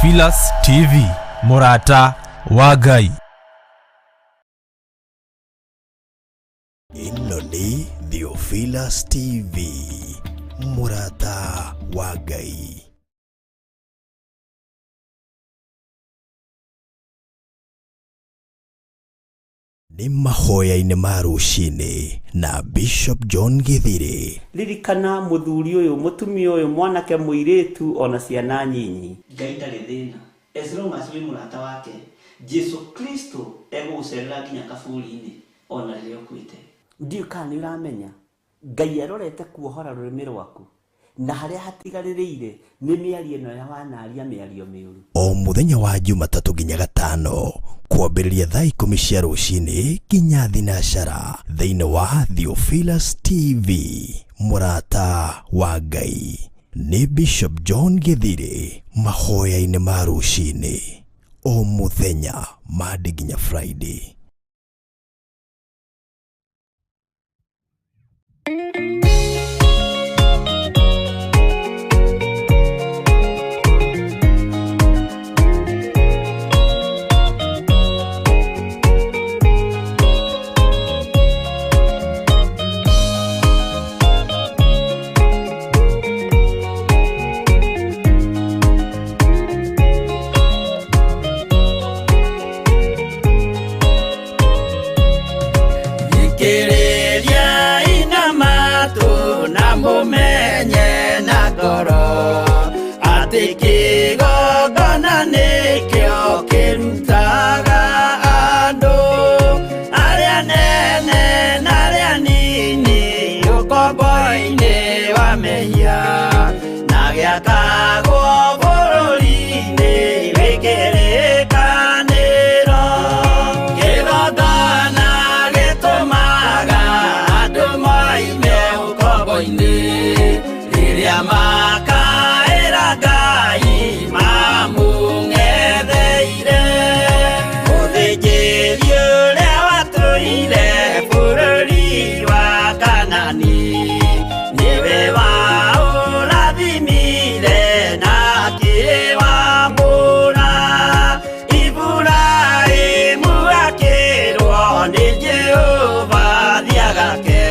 Theophilus TV, mũrata wa Ngai. Ĩno nĩ Theophilus TV, mũrata wa Ngai. Nĩ mahoya-inĩ ma rũcinĩ na Bishop John Githiri. Ririkana mũthuri ũyũ, mũtumia ũyũ, mwanake, mũirĩtu ona ciana nyinyi. Ngai ndarĩ thĩna as long as wĩ mũrata wake. Jesu Kristo egũgũcerera nginya kaburi-inĩ ona rĩrĩa ũkuĩte. Ndiũĩ kana nĩ ũramenya Ngai arorete kuohora rũrĩmĩ rwaku, na harĩa hatigarĩrĩire nĩ mĩario ĩno ya wanaria mĩario mĩũru. O mũthenya wa Jumatatũ nginya Gatano kwambĩrĩria thaa 10 cia rũcinĩ nginya thinacara thĩinĩ wa Theophilus TV, mũrata wa Ngai. Nĩ Bishop John Githiri mahoya-inĩ ma rũcinĩ o mũthenya Monday nginya Friday. Thikĩrĩriai na matũ na mũmenye na ngoro atĩ kĩgongona nĩkĩo kĩrutaga andũ arĩa nene na arĩa nini ũkombo-inĩ wa mehia na gĩakagwo bũrũri-inĩ wĩ kĩrĩkanĩro. Kĩgongona gĩtũmaga andũ moime ũkombo-inĩ rĩrĩa makaĩra Ngai mamũng'etheire. Mũthĩnjĩri ũrĩa watũire bũrũri wa Kanani nĩwe waũrathimire na akĩwamũra. Iburahĩmu akĩrwo nĩ Jehova thiagake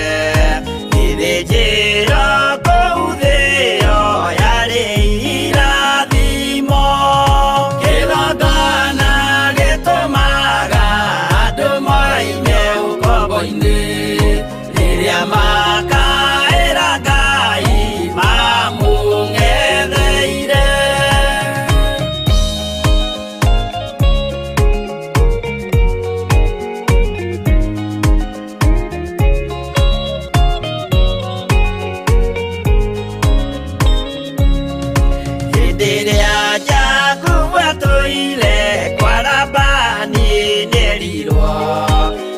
gĩthĩnjĩro kũu thĩo yarĩ irathimo. Kĩgongona gĩtũmaga andũ moime ũkombo-inĩ rĩrĩa makaĩra Ngai mamũng'etheire. Hĩndĩ ĩrĩa Jakubu atũire kwa Labani nĩerirwo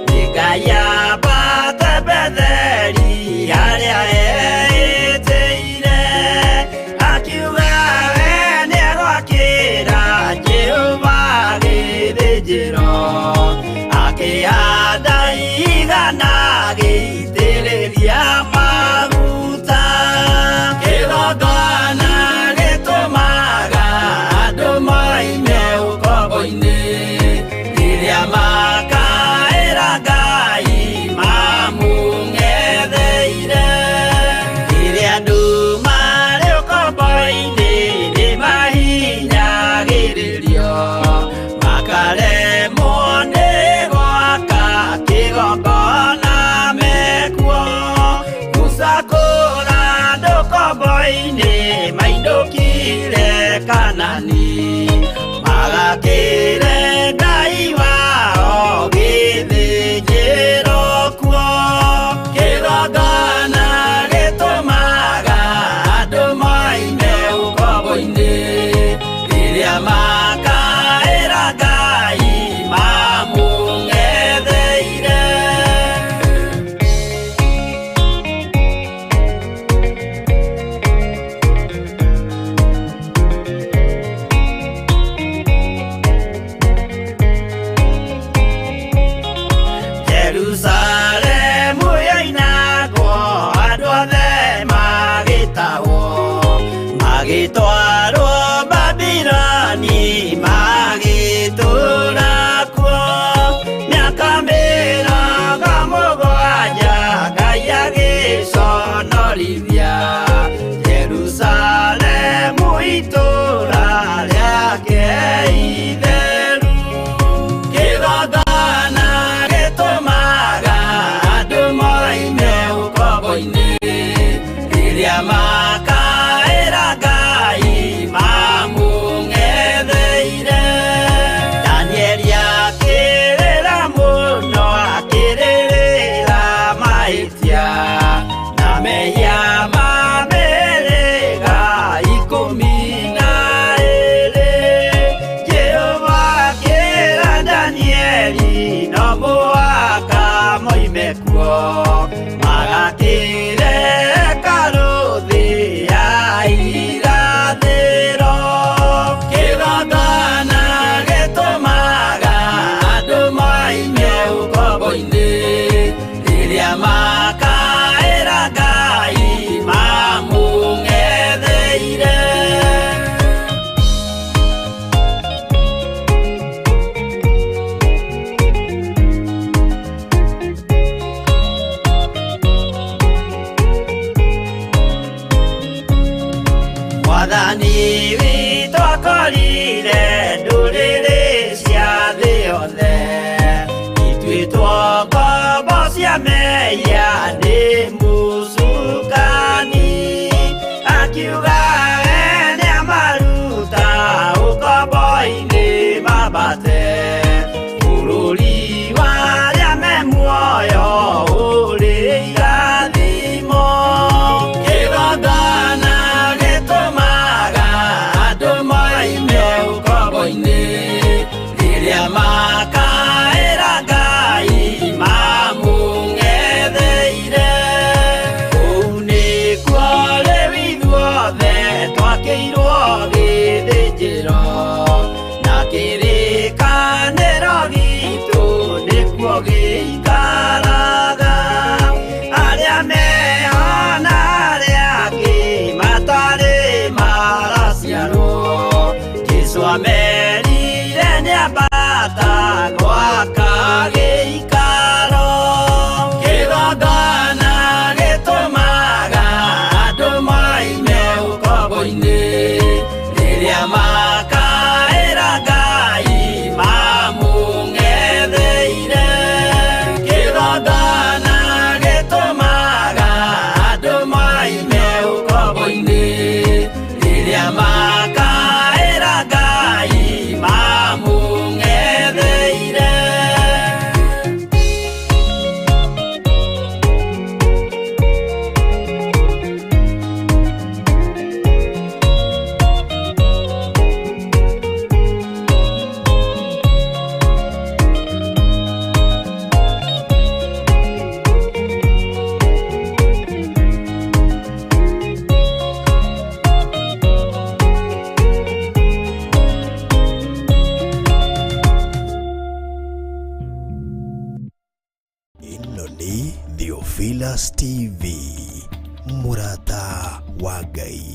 nĩ Ngai ambate Betheli harĩa eĩtĩire, akiuga we nĩegwakĩra Jehova gĩthĩnjĩro, akĩhanda igana agĩitĩrĩria maguta. Kĩgongona gĩtũmaga andũ moime ũkombo-inĩ rĩrĩa makaĩra Ngai moime kuo magakĩre karũthĩ ya irathĩro kĩgongona gĩtũmaga andũ moime ũkombo-inĩ rĩrĩa makaĩra Ngai mamũng'etheire. Mwathani witũ akorire ndũrĩrĩ cia thĩ yothe ituĩtwo ngombo cia mehia nĩ mũcukani akiuga we nĩamaruta ũkombo-inĩ mambate bũrũri wa arĩa me muoyo ũrĩ irathimo kĩgongona gĩtũmaga andũ moime ũkombo-inĩ rĩrĩa makaĩra Ngai mamũng'etheire kũu nĩkuo rĩu ithuothe twakĩirwo gĩthĩnjĩro na kĩrĩkanĩro gitũ nĩkuo gĩikaraga arĩa meho na arĩa angĩ matarĩ maraciarwo Jesũ amerire nĩambata gwaka gĩikaro kĩgongona gĩtũmaga andũ moime ũkombo-inĩ rĩrĩa makaĩra Ngai mamũng'etheire kĩgongona gĩtũmaga andũ moime ũkombo-inĩ rĩrĩa makaĩra Ngai mamũng'etheire. Ĩno nĩ Theophilus TV, mũrata wa Ngai.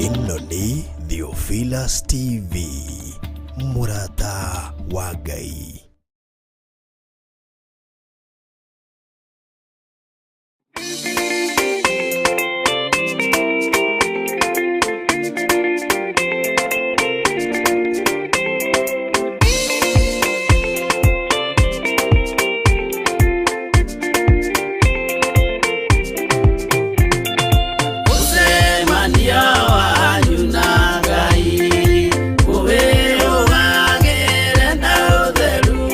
Ĩno nĩ Theophilus TV, mũrata wa Ngai. Mũcemanio wanyu na Ngai ũwĩrũgagĩre na ũtheru.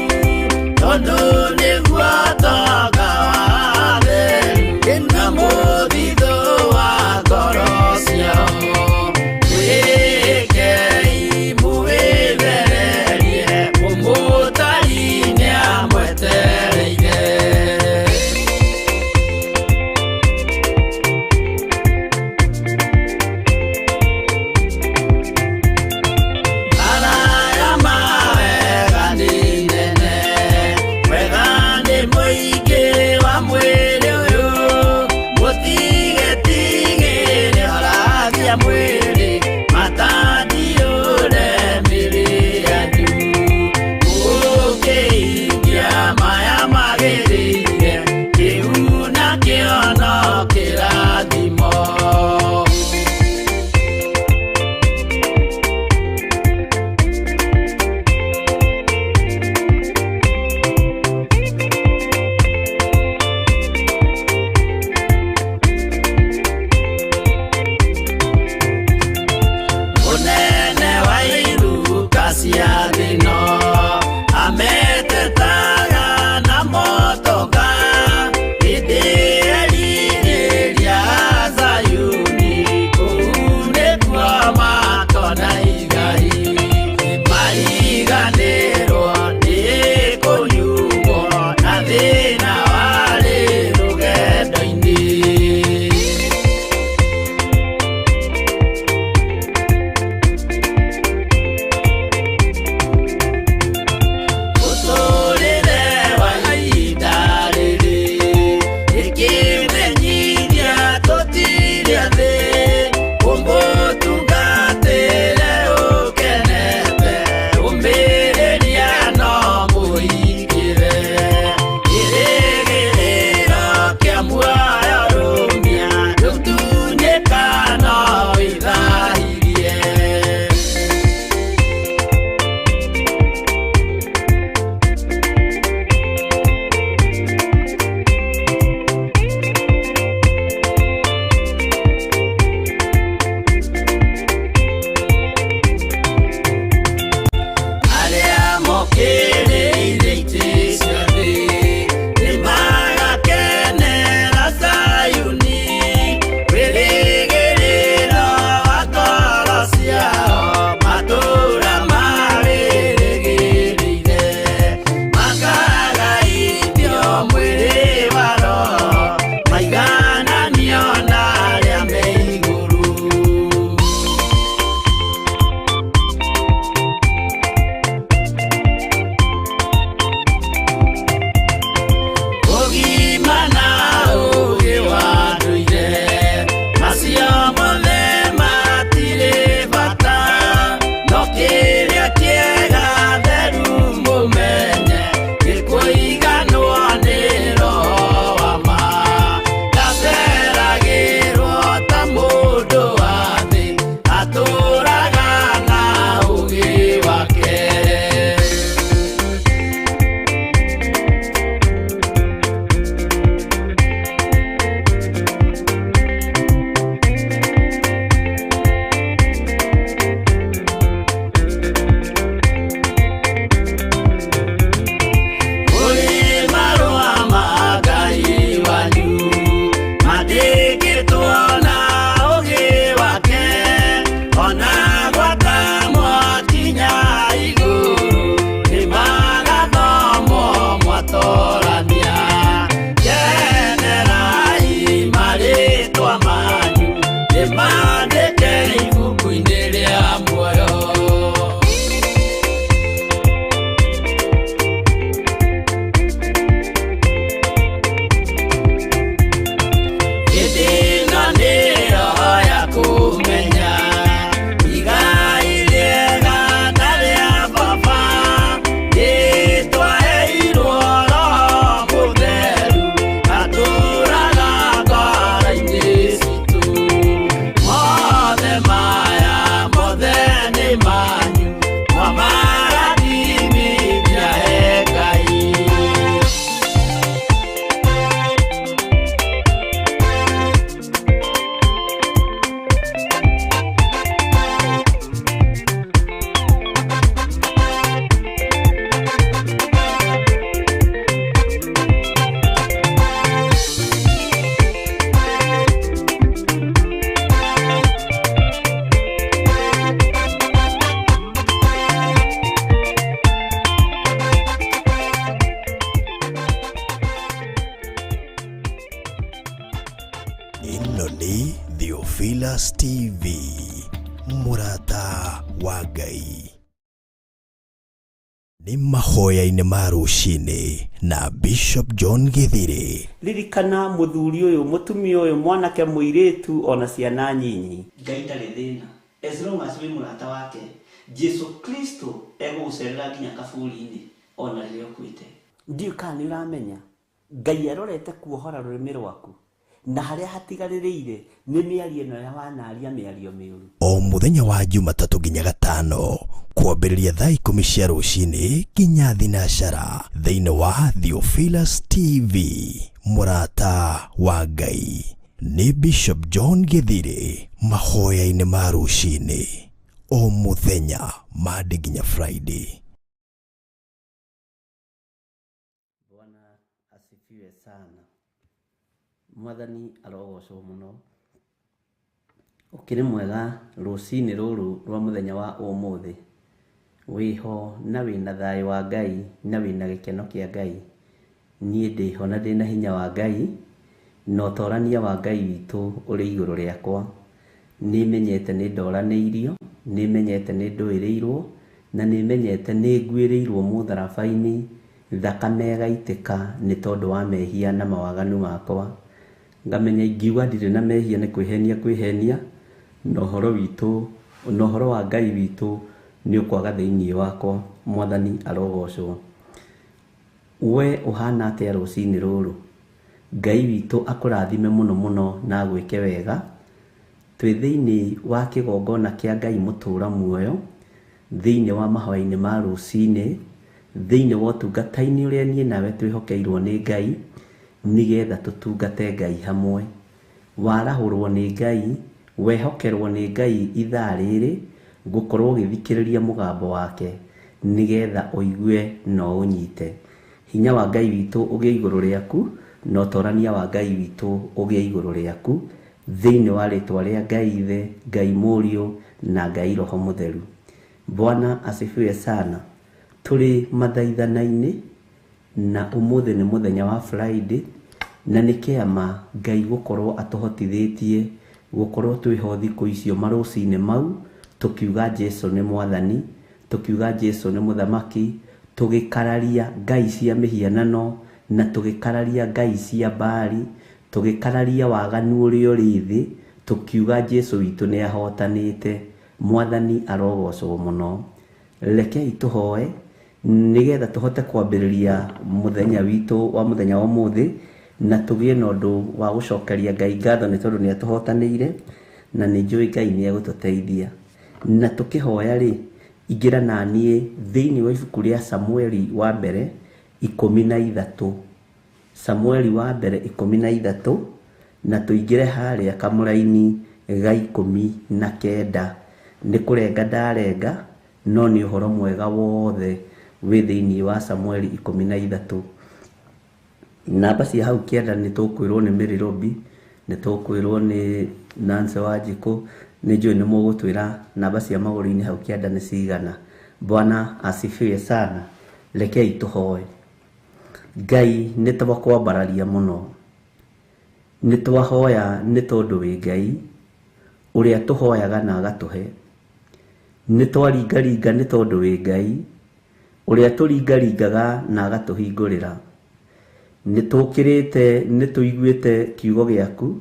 Wamarathimithia Ngai. Ĩno nĩ Theophilus TV, mũrata wa Ngai. Nĩ mahoya-inĩ ma rũcinĩ na Bishop John Gĩthirĩ. Ririkana mũthuri ũyũ, mũtumia ũyũ, mwanake, mũirĩtu, ona ciana nyinyi. Ngai ndarĩ thĩna as long as wĩ mũrata wake. Jesu Kristo egũgũcerera nginya kaburi-inĩ ona rĩrĩa ũkuĩte. Ndiũĩ kana nĩ ũramenya Ngai arorete kuohora rũrĩmĩ rwaku na harĩa hatigarĩrĩire nĩ mĩario ĩno ya wanaria mĩario mĩũru. O mũthenya wa Jumatatũ nginya Gatano kwambĩrĩria thaa 10 cia rũcinĩ nginya thinacara thĩinĩ wa Theophilus TV, mũrata wa Ngai. Nĩ Bishop John Gĩthirĩ mahoya-inĩ ma rũcinĩ o mũthenya Monday nginya Friday. Bwana asifiwe sana. Mwathani arogocwo mũno. Ũkĩrĩ mwega rũcinĩ rũrũ rwa mũthenya wa ũmũthĩ. Wĩho na wĩna thayũ wa Ngai na wĩna gĩkeno kĩa Ngai. Niĩ ndĩho na ndĩna hinya wa Ngai na ũtorania wa Ngai witũ ũrĩ igũrũ rĩakwa. Nĩmenyete nĩ ndoranĩirio, nĩmenyete nĩ ndũĩrĩirwo, na nĩmenyete nĩ nguĩrĩirwo mũtharaba-inĩ, thakame ĩgaitĩka nĩ tondũ wa mehia na mawaganu makwa. Ngamenya ingiuga ndirĩ na mehia nĩ kwĩhenia kwĩhenia, na ũhoro witũ, na ũhoro wa Ngai witũ nĩ ũkwaga thĩinĩ wakwa. Mwathani arogocwo. We ũhana atĩa rũcinĩ rũrũ? Ngai witũ akũrathime mũno mũno na agwĩke wega. Twĩ thĩinĩ wa kĩgongona kĩa Ngai mũtũra muoyo, thĩinĩ wa mahoya-inĩ ma rũcinĩ, thĩinĩ wa ũtungata-inĩ ũrĩa niĩ nawe twĩhokeirwo nĩ Ngai, nĩgetha tũtungate Ngai hamwe. Warahũrwo nĩ Ngai, wehokerwo nĩ Ngai ithaa rĩrĩ, gũkorwo ũgĩthikĩrĩria mũgambo wake, nĩgetha ũigue na ũnyite. Hinya wa Ngai witũ ũgĩe igũrũ rĩaku, na ũtorania wa Ngai witũ ũgĩe igũrũ rĩaku, thĩinĩ wa rĩtwa rĩa Ngai Ithe, Ngai Mũriũ, na Ngai Roho Mũtheru. Bwana asifiwe sana. Tũrĩ mathaithana-inĩ, na ũmũthĩ nĩ mũthenya wa Friday, na nĩ kĩama Ngai gũkorwo atũhotithĩtie gũkorwo twĩho thikũ icio marũcinĩ mau, tũkiuga Jesu nĩ Mwathani, tũkiuga Jesu nĩ Mũthamaki, tũgĩkararia ngai cia mĩhianano, na tũgĩkararia ngai cia Baali, tũgĩkararia waganu ũrĩa ũrĩ thĩ, tũkiuga Jesu witũ nĩ ahotanĩte. Mwathani arogocwo mũno. Rekei tũhoe nĩgetha tũhote kwambĩrĩria mũthenya witũ wa mũthenya wa ũmũthĩ, na tũgĩe na ũndũ wa gũcokeria Ngai ngatho nĩ tondũ nĩ atũhotanĩire, na nĩ njũĩ Ngai nĩ egũtũteithia. Na tũkĩhoya rĩ, ingĩra na niĩ thĩinĩ wa ibuku rĩa Samueli wa mbere 13. Samueli wa mbere 13, na tũingĩre harĩa kamũraini ga 19. Nĩ kũrenga ndarenga, no nĩ ũhoro mwega wothe wĩ thĩinĩ wa Samueli 13. Namba cia hau kĩanda nĩ tũkwĩrwo nĩ Mary Robi, nĩ tũkwĩrwo nĩ Nancy Wanjikũ, nĩ njũĩ nĩ mũgũtwĩra namba cia magũrũ-inĩ hau kĩanda nĩ cigana. Bwana asifiwe sana. Rekei tũhoe. Ngai nĩ twakwambararia mũno, nĩ twahoya nĩ tondũ wĩ Ngai ũrĩa tũhoyaga na agatũhe. Nĩ twaringaringa nĩ tondũ wĩ Ngai ũrĩa tũringaringaga na agatũhingũrĩra. Nĩ tũkĩrĩte, nĩ tũiguĩte kiugo gĩaku,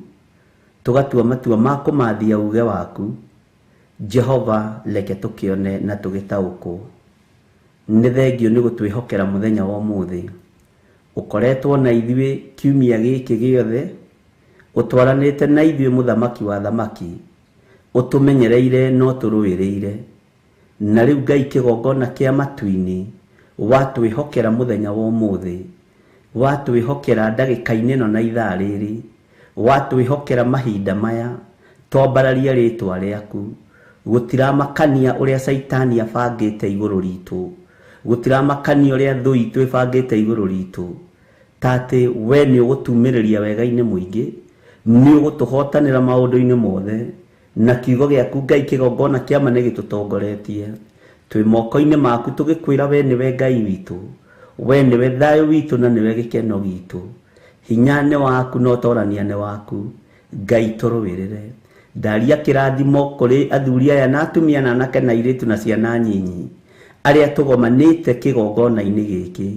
tũgatua matua ma kũmathia uge waku. Jehova reke tũkĩone na tũgĩtaũkwo. Nĩ thengio nĩ gũtwĩhokera mũthenya wa ũmũthĩ. Ũkoretwo na ithuĩ kiumia gĩkĩ gĩothe, ũtwaranĩte na ithuĩ mũthamaki wa thamaki, ũtũmenyereire na ũtũrũĩrĩire. Na rĩu Ngai kĩgongona kĩa matu-inĩ watwĩhokera mũthenya wa ũmũthĩ, watwĩhokera ndagĩka-inĩ ĩno na ithaa rĩrĩ, watwĩhokera mahinda maya, twambararia rĩtwa rĩaku. Gũtiramakania ũrĩa Caitani abangĩte igũrũ ritũ, gũtiramakania ũrĩa thũ itũ ĩbangĩte igũrũ ritũ, ta atĩ we nĩ ũgũtumĩrĩria wega-inĩ mũingĩ, nĩ ũgũtũhotanĩra maũndũ-inĩ mothe, na kiugo gĩaku Ngai kĩgongona kĩa ma nĩ gĩtũtongoretie. Twĩ moko-inĩ maku tũgĩkwĩra we nĩwe Ngai witũ, we nĩwe thayũ witũ na nĩwe gĩkeno gitũ. Hinya nĩ waku na ũtorania nĩ waku, Ngai tũrũĩrĩre. Ndaria kĩrathimo kũrĩ athuri aya na atumia na anake na airĩtu na ciana nyinyi arĩa tũgomanĩte kĩgongona-inĩ gĩkĩ,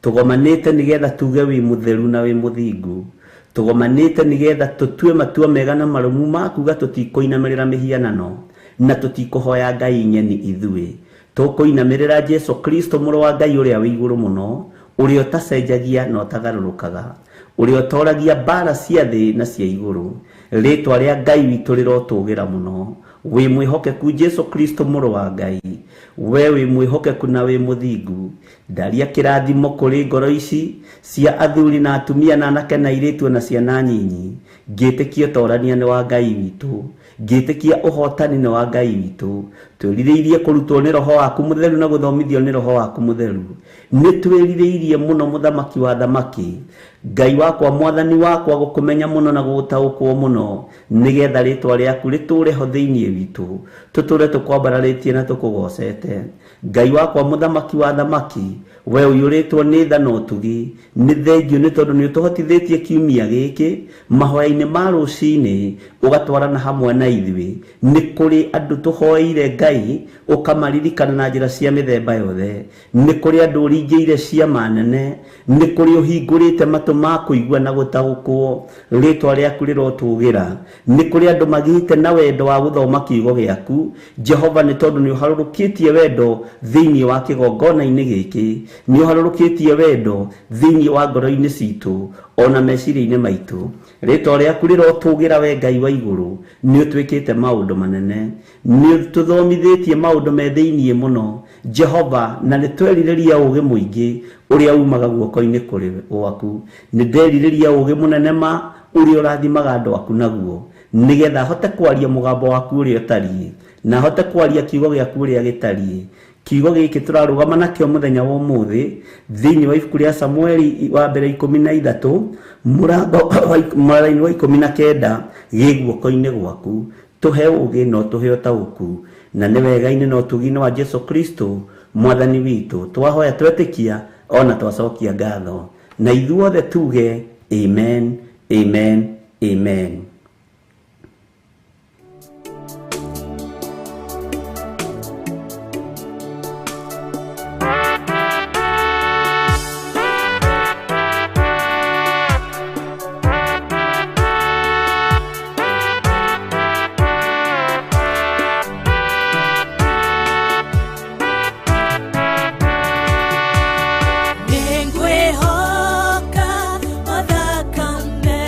tũgomanĩte nĩgetha tuge wĩ mũtheru na wĩ mũthingu, tũgomanĩte nĩgetha tũtue matua mega na marũmu ma kuga tũtikũinamĩrĩra mĩhianano na tũtikũhoya Ngai ng'eni ithuĩ, tũkũinamĩrĩra Jesu Kristo mũrũ wa Ngai ũrĩa wĩ igũrũ mũno, ũrĩa ũtacenjagia na ũtagarũrũkaga, ũrĩa ũtoragia mbara cia thĩ na cia igũrũ. Rĩtwa rĩa Ngai witũ rĩrotũgĩra mũno. Wĩ mwĩhokeku Jesu Kristo mũrũ wa Ngai, we wĩ mwĩhokeku na wĩ mũthingu. Ndaria kĩrathimo kũrĩ ngoro ici cia athuri na atumia na anake na airĩtu na ciana nyinyi, ngĩtĩkia ũtorania nĩ wa Ngai witũ, ngĩtĩkia ũhotani nĩ wa Ngai witũ. Twĩrirĩirie kũrutwo nĩ Roho waku mũtheru na gũthomithio nĩ Roho waku mũtheru. Nĩ twĩrirĩirie mũno mũthamaki wa thamaki, Ngai wakwa mwathani wakwa, gũkũmenya mũno na gũgũtaũkwo mũno, nĩgetha rĩtwa rĩaku rĩtũre ho thĩinĩ witũ, tũtũre tũkwambararĩtie na tũkũgocete. Ngai wakwa mũthamaki wa thamaki, we ũiyũrĩtwo nĩ tha na ũtugi, nĩ thengio nĩ tondũ nĩ ũtũhotithĩtie kiumia gĩkĩ mahoya-inĩ ma rũcinĩ, ũgatwarana hamwe na ithuĩ. Nĩ kũrĩ andũ tũhoeire Ngai ũkamaririkana na njĩra cia mĩthemba yothe, nĩ kũrĩ andũ ũringĩire ciama nene, nĩ kũrĩ ũhingũrĩte matũ ma kũigua na gũtaũkwo, rĩtwa rĩaku rĩrotũgĩra. Nĩ kũrĩ andũ magĩte na wendo wa gũthoma kiugo gĩaku Jehova, nĩ tondũ nĩ ũharũrũkĩtie wendo thĩinĩ wa kĩgongona-inĩ gĩkĩ, nĩ ũharũrũkĩtie wendo thĩinĩ wa ngoro-inĩ citũ ona meciria-inĩ maitũ. Rĩtwa rĩaku rĩrotũgĩra we Ngai wa igũrũ, nĩ ũtwĩkĩte maũndũ manene, nĩ ũtũthomithĩtie maũndũ me thĩinĩ mũno Jehova, na nĩ twerirĩria ũũgĩ mũingĩ ũrĩa umaga guoko-inĩ kũrĩ gwaku. Nĩ nderirĩria ũũgĩ mũnene ma ũrĩa ũrathimaga andũ aku naguo, nĩgetha hote kwaria mũgambo waku ũrĩa ũtariĩ, na hote kwaria kiugo gĩaku ũrĩa gĩtariĩ. Kiugo gĩkĩ tũrarũgama nakĩo mũthenya wa ũmũthĩ thĩinĩ wa ibuku rĩa Samueli wa mbere 13 mũrango mũraini wa 19 gĩ guoko-inĩ gwaku. Tũhe ũũgĩ na ũtũhe ũtaũku, na nĩ wega-inĩ na ũtugi-inĩ wa Jesu Kristo mwathani witũ twahoya twetĩkia ona twacokia ngatho, na ithuothe tuge amen, amen, amen. Nĩngwĩhoka wathakame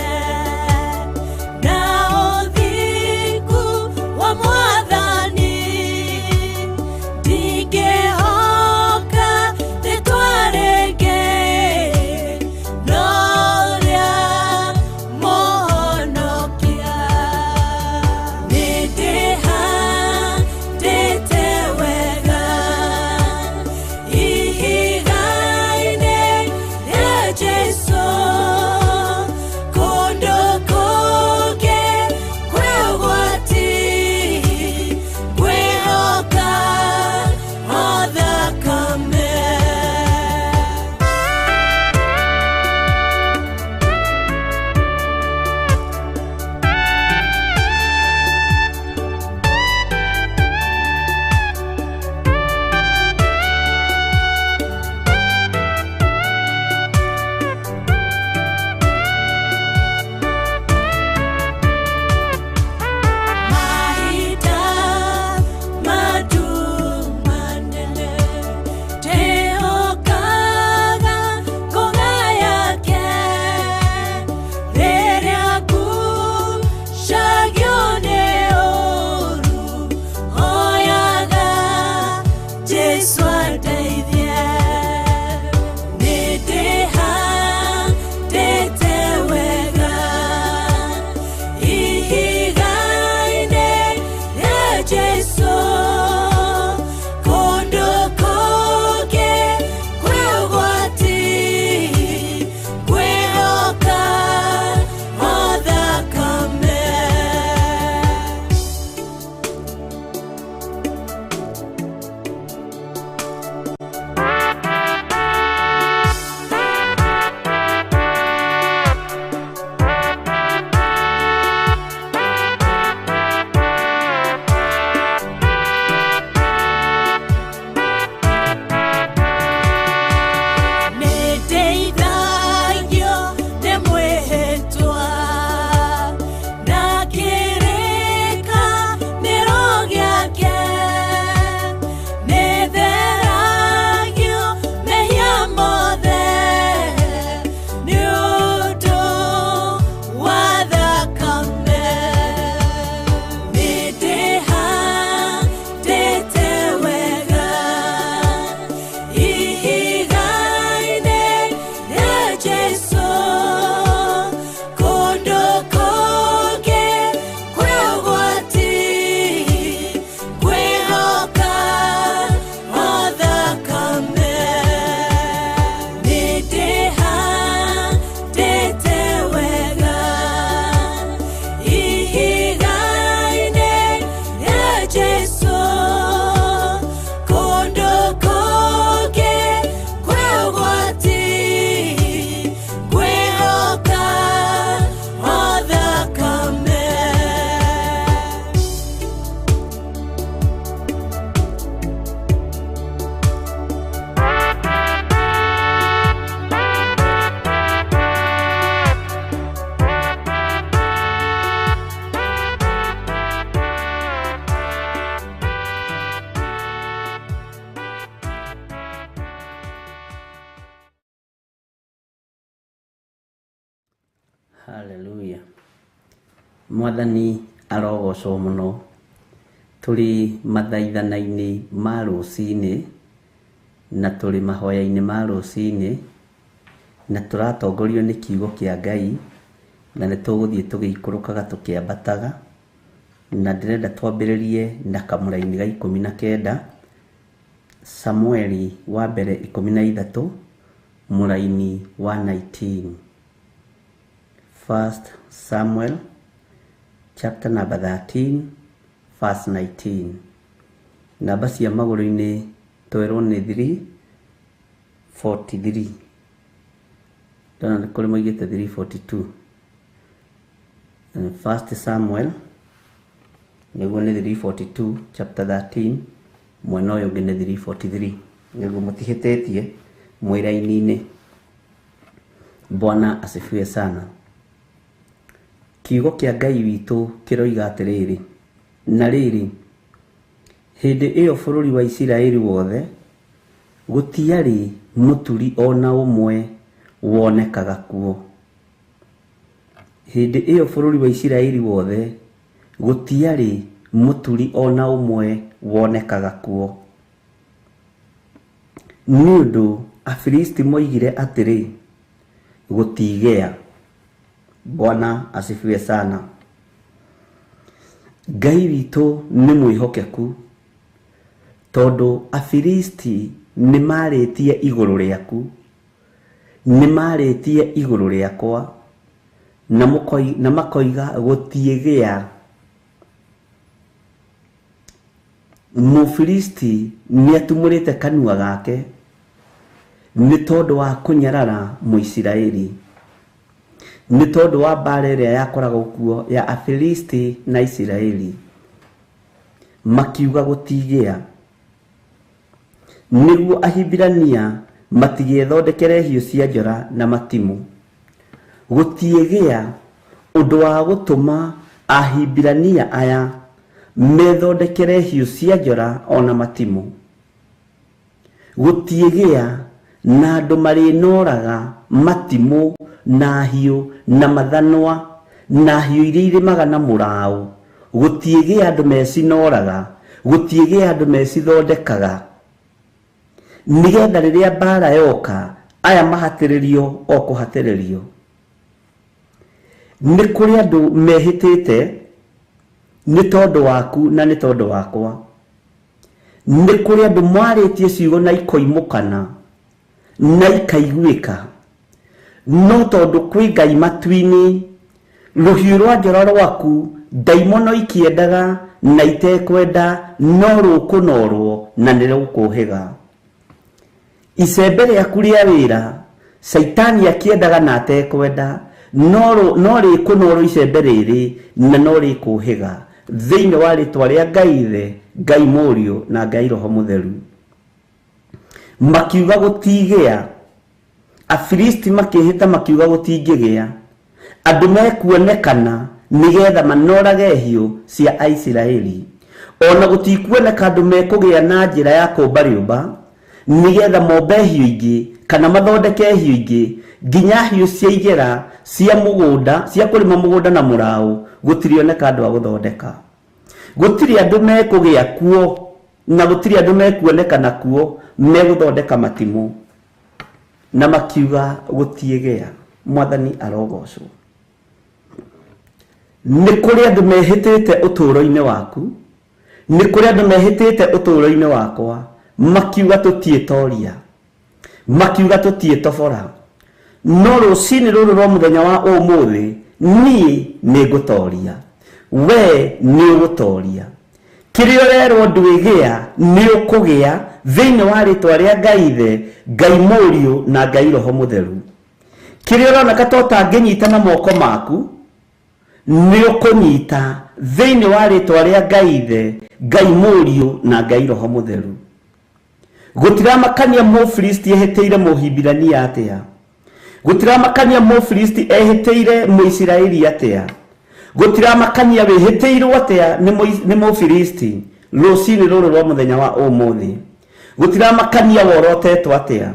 Jesu andeithie. Nĩndĩhandĩte wega ihiga-inĩ rĩa Jesu, kũndũ kũngĩ kwĩ ũgwati, kwĩhoka o thakame. Nĩndeithagio nĩ mwĩhĩtwa na kĩrĩkanĩro gĩake, nĩtheragio mehia mothe nĩ ũndũ wa thakame. Nĩndĩhandĩte wega ihiga-inĩ rĩa Jesu, kũndũ kũngĩ kwĩ ũgwati, kwĩhoka o thakame. Nĩndĩhandĩte wega ihiga-inĩ rĩa Jesu, kũndũ kũngĩ kwĩ ũgwati, kwĩhoka o thakame. Haleluya. Mwathani arogocwo mũno. Tũrĩ mathaithana-inĩ ma rũcinĩ na tũrĩ mahoya-inĩ ma rũcinĩ na tũratongorio nĩ kiugo kĩa Ngai, na nĩ tũgũthiĩ tũgĩikũrũkaga tũkĩambataga, na ndĩrenda twambĩrĩrie na kamũraini ga 19, Samueli wa mbere 13 mũraini wa 19. First Samuel chapter number 13 verse 19. Namba cia magũrũ-inĩ twerwo nĩ 343. Ndona nĩ kũrĩ moigĩte 342. First Samuel nĩguo nĩ 342 chapter 13, mwena ũyũ ũngĩ nĩ 343. Nĩguo mũtihĩtĩtie mwĩ raini-inĩ. Bwana asifiwe sana. Kiugo kĩa Ngai witũ kĩroiga atĩrĩrĩ, na rĩrĩ, hĩndĩ ĩyo bũrũri wa Isiraeli wothe gũtiarĩ mũturi ona ũmwe wonekaga kuo. Hĩndĩ ĩyo bũrũri wa Isiraeli wothe gũtiarĩ mũturi ona ũmwe wonekaga kuo. Nĩ ũndũ Afilisti moigire atĩrĩ, gũtigĩa. Bwana asifiwe sana. Ngai witũ nĩ mwĩhokeku, tondũ Afilisti nĩ marĩtie igũrũ rĩaku, nĩ marĩtie igũrũ rĩakwa, na makoiga gũtiĩgĩa. Mũfilisti nĩ atumũrĩte kanua gake nĩ tondũ wa kũnyarara Mũisiraeli, nĩ tondũ wa mbara ĩrĩa yakoragwo kuo ya Afilisti na Isiraeli, makiuga gũtigĩa. Nĩguo Ahibirania matigethondekere hiũ cia njora na matimũ. Gũtiĩgĩa ũndũ wa gũtũma Ahibirania aya methondekere hiũ cia njora ona matimũ. Gũtiĩgĩa na andũ marĩnoraga matimũ na hiũ na mathanwa na hiũ iria irĩmaga na mũraũ. Gũtiĩgĩa andũ mecinoraga, gũtiĩgĩa andũ mecithondekaga. Nĩgetha rĩrĩa mbara yoka aya mahatĩrĩrio o kũhatĩrĩrio. Nĩ kũrĩ andũ mehĩtĩte nĩ tondũ waku na nĩ tondũ wakwa. Nĩ kũrĩ andũ mwarĩtie ciugo na ikoimũkana na ikaiguĩka, no tondũ kwĩ Ngai matu-inĩ, rũhiũ rwa njora rwaku ndaimono ikĩendaga na itekwenda no rũkũnorwo na nĩ rũkũhĩga. Icembe rĩaku rĩa wĩra Caitani akĩendaga na atekwenda no rĩkũnorwo icembe rĩrĩ na no rĩkũhĩga thĩinĩ wa rĩtwa rĩa Ngai Ithe, Ngai Mũriũ na Ngai Roho Mũtheru. Makiuga gũtigĩa, Afilisti makĩhĩta makiuga gũtingĩgĩa andũ mekuonekana nĩgetha manorage hiũ cia Aisiraeli. Ona gũtikuoneka andũ mekũgĩa na njĩra ya kũmba rĩũmba nĩgetha mombe hiũ ingĩ kana mathondeke hiũ ingĩ nginya hiũ cia igera cia mũgũnda cia kũrĩma mũgũnda na mũraũ gũtirioneka andũ a gũthondeka. Gũtirĩ andũ mekũgĩa kuo na gũtirĩ andũ mekuonekana kuo megũthondeka matimũ. Na makiuga gũtiĩgĩa. Mwathani arogocwo. Nĩ kũrĩ andũ mehĩtĩte ũtũũro-inĩ waku, nĩ kũrĩ andũ mehĩtĩte ũtũũro-inĩ wakwa, makiuga tũtiĩtoria, makiuga tũtiĩtobora, no rũcinĩ rũrũ rwa mũthenya wa ũmũthĩ niĩ nĩ ngũtoria, we nĩ ũgũtoria. Kĩrĩa ũrerwo ndwĩgĩa nĩ ũkũgĩa thĩinĩ wa rĩtwa rĩa Ngai Ithe, Ngai Mũriũ na Ngai Roho Mũtheru. Kĩrĩa ũroneka ta ũtangĩnyita na moko maku nĩ ũkũnyita thĩinĩ wa rĩtwa rĩa Ngai Ithe, Ngai Mũriũ na Ngai Roho Mũtheru. Gũtiramakania Mũfilisti ehĩtĩire Mũhibirania atĩa, gũtiramakania Mũfilisti ehĩtĩire Mũisiraeli atĩa, gũtiramakania wĩhĩtĩirwo atĩa nĩ Mũfilisti rũcinĩ rũrũ rwa mũthenya wa ũmũthĩ, gũtiramakania worotetwo atĩa,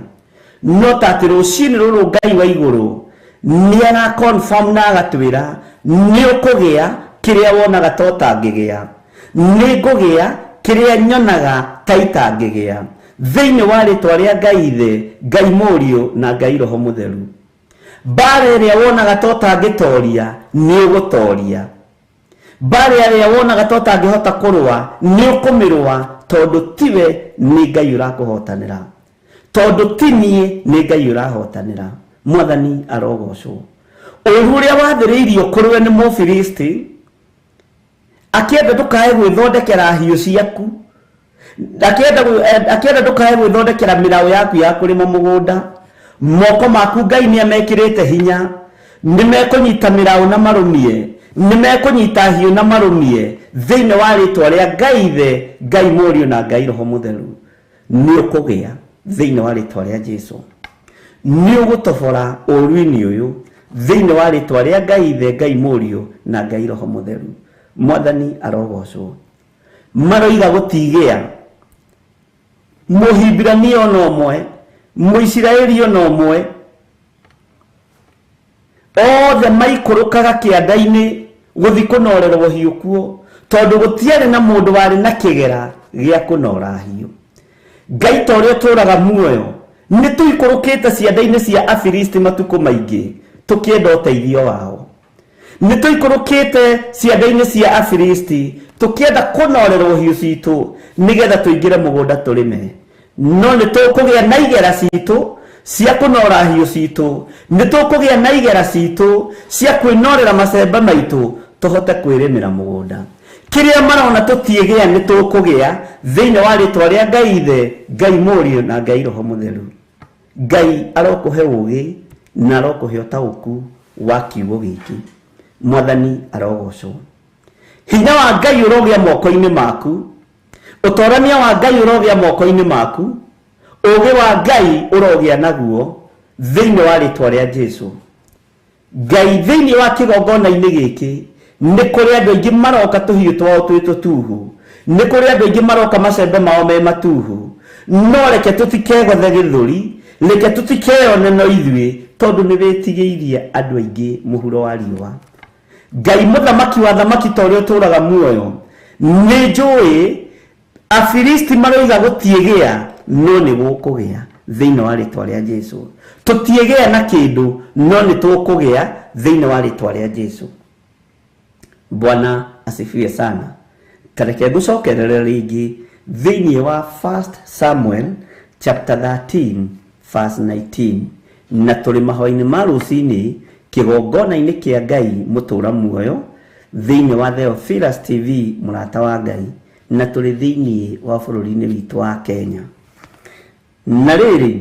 no ta atĩ rũcinĩ rũrũ Ngai wa igũrũ nĩ ara confirm na agatwĩra nĩ ũkũgĩa kĩrĩa wonaga ta ũtangĩgĩa, nĩ ngũgĩa kĩrĩa nyonaga ta itangĩgĩa thĩinĩ wa rĩtwa rĩa Ngai Ithe, Ngai Mũriũ na Ngai Roho Mũtheru. Mbara ĩrĩa wonaga ta ũtangĩtoria nĩ ũgũtoria. Mbara ĩrĩa wonaga ta ũtangĩhota kũrũa nĩ ũkũmĩrũa, tondũ tiwe nĩ Ngai ũrakũhotanĩra, tondũ ti niĩ nĩ Ngai ũrahotanĩra. Mwathani arogocwo. Ũru ũrĩa wathĩrĩirio kũrĩ we nĩ Mũfilisti akĩenda ndũkae gwĩthondekera hiũ ciaku, akĩenda ndũkae gwĩthondekera mĩraũ yaku ya kũrĩma mũgũnda, moko maku Ngai nĩ amekĩrĩte hinya, nĩ mekũnyita mĩraũ na marũmie, nĩ mekũnyita hiũ na marũmie thĩinĩ wa rĩtwa rĩa Ngai Ithe, Ngai Mũriũ na Ngai Roho Mũtheru. Nĩ ũkũgĩa thĩinĩ wa rĩtwa rĩa Jesũ. Nĩ ũgũtobora ũru-inĩ ũyũ thĩinĩ wa rĩtwa rĩa Ngai Ithe, Ngai Mũriũ na Ngai Roho Mũtheru. Mwathani arogocwo. Maroiga gũtigĩa Mũhibirania ona ũmwe, Mũisiraeli ona ũmwe, othe maikũrũkaga kĩanda-inĩ gũthiĩ kũnorerwo hiũ kuo, tondũ gũtiarĩ na mũndũ warĩ na kĩgera gĩa kũnora hiũ. Ngai ta ũrĩa ũtũũraga muoyo, nĩ tũikũrũkĩte cianda-inĩ cia Afilisti matukũ maingĩ tũkĩenda ũteithio wao. Nĩ tũikũrũkĩte cianda-inĩ cia Afilisti tũkĩenda kũnorerwo hiũ citũ nĩgetha tũingĩre mũgũnda tũrĩme, no nĩ tũkũgĩa na igera citũ cia kũnora hiũ citũ, nĩ tũkũgĩa na igera citũ cia kwĩnorera macembe maitũ tũhote kwĩrĩmĩra mũgũnda. Kĩrĩa marona tũtiĩgĩa nĩ tũkũgĩa thĩinĩ wa rĩtwa rĩa Ngai Ithe, Ngai Mũriũ na Ngai Roho Mũtheru. Ngai arokũhe ũũgĩ na arokũhe ũtaũku wa kiugo gĩkĩ. Mwathani arogocwo. Hinya wa Ngai ũrogĩa moko-inĩ maku, ũtorania wa Ngai ũrogĩa moko-inĩ maku, ũũgĩ wa Ngai ũrogĩa naguo thĩinĩ wa rĩtwa rĩa Jesũ. Ngai thĩinĩ wa kĩgongona-inĩ gĩkĩ nĩ kũrĩ andũ aingĩ maroka tũhiũ twao twĩ tũtuhu, nĩ kũrĩ andũ aingĩ maroka macembe mao me matuhu, no reke tũtikegothe gĩthũri, reke tũtikeyone no ithuĩ, tondũ nĩ wĩtigĩirie andũ aingĩ mũhuro wa riũa. Ngai mũthamaki wa thamaki ta ũrĩa ũtũũraga muoyo, nĩ njũĩ Afilisti maroiga gũtiĩgĩa no nĩ gũkũgĩa thĩinĩ wa rĩtwa rĩa Jesu. Tũtiĩgĩa na kĩndũ no nĩ tũkũgĩa thĩinĩ wa rĩtwa rĩa Jesu. Bwana asifiwe sana. Tareke ngũcokerere rĩngĩ thĩinĩ wa 1 Samuel chapter 13 verse 19 na tũrĩ mahoya-inĩ ma rũcinĩ kĩgongona-inĩ kĩa Ngai mũtũra muoyo thĩinĩ wa Theophilus TV mũrata wa Ngai, na tũrĩ thĩinĩ wa bũrũri-inĩ witũ wa Kenya. Na rĩrĩ,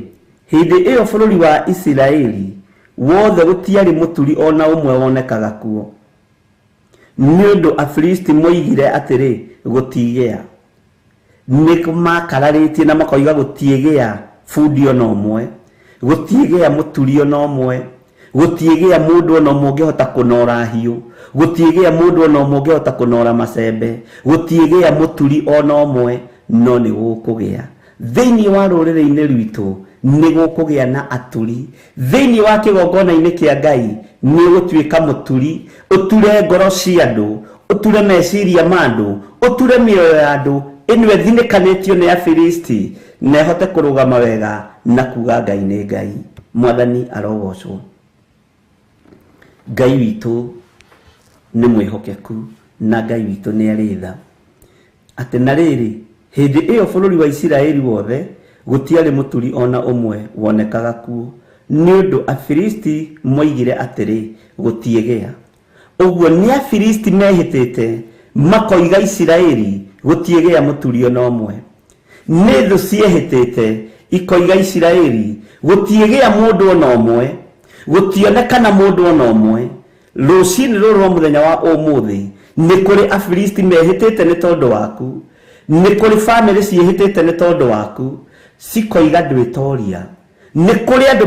hĩndĩ ĩyo bũrũri wa Isiraeli wothe gũtiarĩ mũturi ona ũmwe wonekaga kuo, nĩ ũndũ Afilisti moigire atĩrĩ, gũtigĩa. Nĩ makararĩtie na makoiga gũtiĩgĩa bundi ona ũmwe, gũtiĩgĩa mũturi ona ũmwe, gũtiĩgĩa mũndũ ona ũmwe ũngĩhota kũnora hiũ, gũtiĩgĩa mũndũ ona ũmwe ũngĩhota kũnora macembe, gũtiĩgĩa mũturi ona ũmwe, no nĩ gũkũgĩa. Thĩinĩ wa rũrĩrĩ-inĩ rwitũ nĩ gũkũgĩa na aturi. Thĩinĩ wa kĩgongona-inĩ kĩa Ngai nĩ ũgũtuĩka mũturi, ũture ngoro cia andũ, ũture meciria ma andũ, ũture mĩoyo ya andũ ĩno ĩthinĩkanĩtio nĩ Afilisti, na ĩhote kũrũgama wega na kuga Ngai nĩ Ngai. Mwathani arogocwo. Ngai witũ nĩ mwĩhokeku na Ngai witũ nĩ arĩ tha. Atĩ na rĩrĩ, hĩndĩ ĩyo bũrũri wa Isiraeli wothe gũtiarĩ mũturi ona ũmwe wonekaga kuo, nĩ ũndũ Afilisti moigire atĩrĩ, gũtiĩgĩa. Ũguo nĩ Afilisti mehĩtĩte makoiga Isiraeli gũtiĩgĩa mũturi ona ũmwe. Nĩ thũ ciehĩtĩte ikoiga Isiraeli gũtiĩgĩa mũndũ ona ũmwe, gũtionekana mũndũ ona ũmwe. Rũcinĩ rũrũ rwa mũthenya wa ũmũthĩ nĩ kũrĩ Afilisti mehĩtĩte nĩ tondũ waku, nĩ kũrĩ bamĩrĩ ciĩhĩtĩte nĩ tondũ waku, cikoiga ndwĩtoria. Nĩ kũrĩ andũ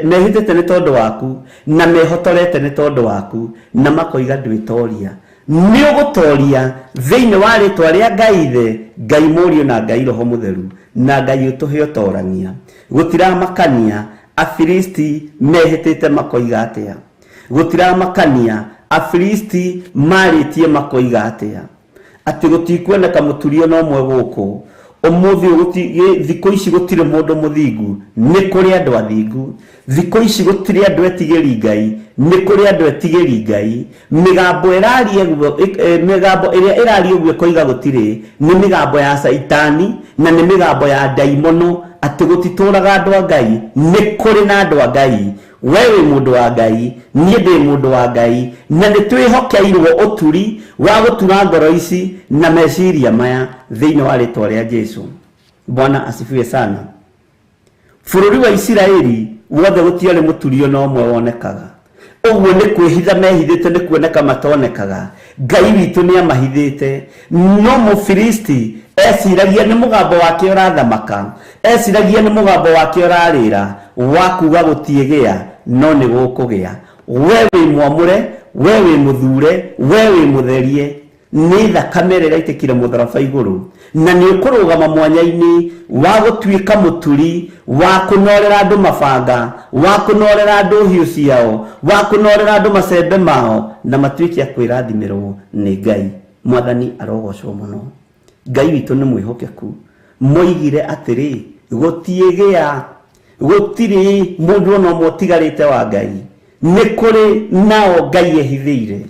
mehĩtĩte nĩ tondũ waku na mehotorete nĩ tondũ waku na makoiga ndwĩtoria. Nĩ ũgũtoria thĩinĩ wa rĩtwa rĩa Ngai Ithe, Ngai Mũriũ na Ngai Roho Mũtheru, na Ngai ũtũhe ũtorania. Gũtiramakania Afilisti mehĩtĩte makoiga atĩa, gũtiramakania Afilisti marĩtie makoiga atĩa, atĩ gũtikuoneka mũturi ona ũmwe gũkũ ũmũthĩ. Thikũ ici gũtirĩ mũndũ mũthingu, nĩ kũrĩ andũ athingu. Thikũ ici gũtirĩ andũ etigĩri Ngai, nĩ kũrĩ andũ etigĩri Ngai. Mĩgambo ĩraria ũguo, mĩgambo ĩrĩa ĩraria ũguo ĩkoiga gũtirĩ, nĩ mĩgambo ya Caitani na nĩ mĩgambo ya ndaimono, atĩ gũtitũraga andũ a Ngai. Nĩ kũrĩ na andũ a Ngai. We wĩ mũndũ wa Ngai, niĩ ndĩ mũndũ wa Ngai, na nĩ twĩhokeirwo ũturi wa gũtura ngoro ici na meciria maya thĩinĩ wa rĩtwa rĩa Jesu. Bwana asifiwe sana. Bũrũri wa Isiraeli wothe gũtiarĩ mũturi ona ũmwe wonekaga. Ũguo nĩ kwĩhitha mehithĩte, nĩ kuoneka matonekaga. Ngai witũ nĩ amahithĩte. No Mũfilisti eciragia nĩ mũgambo wake ũrathamaka, eciragia nĩ mũgambo wake ũrarĩra wa kuga gũtiĩgĩa, no nĩ gũkũgĩa. We wĩ mwamũre, we wĩ mũthure, we wĩ mũtherie, nĩ thakame ĩrĩa ĩraitĩkire mũtharaba igũrũ, na nĩ ũkũrũgama mwanya-inĩ wa gũtuĩka mũturi, wa kũnorera andũ mabanga, wa kũnorera andũ hiũ ciao, wa kũnorera andũ macembe mao, na matuĩke a kwĩrathimĩrwo nĩ Ngai. Mwathani arogocwo mũno. Ngai witũ nĩ mwĩhokeku. Moigire atĩrĩ, gũtiĩgĩa, gũtirĩ mũndũ ona ũmwe ũtigarĩte wa Ngai. Nĩ kũrĩ nao Ngai ehithĩire,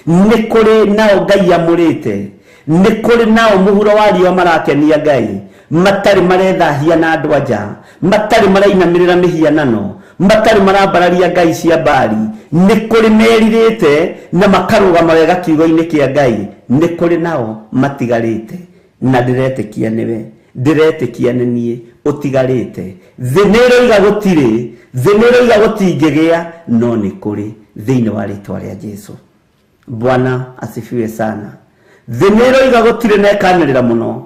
nĩ kũrĩ nao Ngai amũrĩte, nĩ kũrĩ nao mũhuro wa riũa marakenia Ngai, matarĩ marethahia na andũ anja, matarĩ marainamĩrĩra mĩhianano, matarĩ marambararia ngai cia Baali. Nĩ kũrĩ merirĩte na makarũgama wega kiugo-inĩ kĩa Ngai. Nĩ kũrĩ nao matigarĩte, na ndĩretĩkia nĩwe, ndĩretĩkia nĩ niĩ ũtigarĩte. Thĩ nĩ ĩroiga gũtirĩ, thĩ nĩ ĩroiga gũtingĩgĩa, no nĩ kũrĩ thĩinĩ wa rĩtwa rĩa Jesu. Bwana asifiwe sana. Thĩ nĩ ĩroiga gũtirĩ na ĩkanĩrĩra mũno,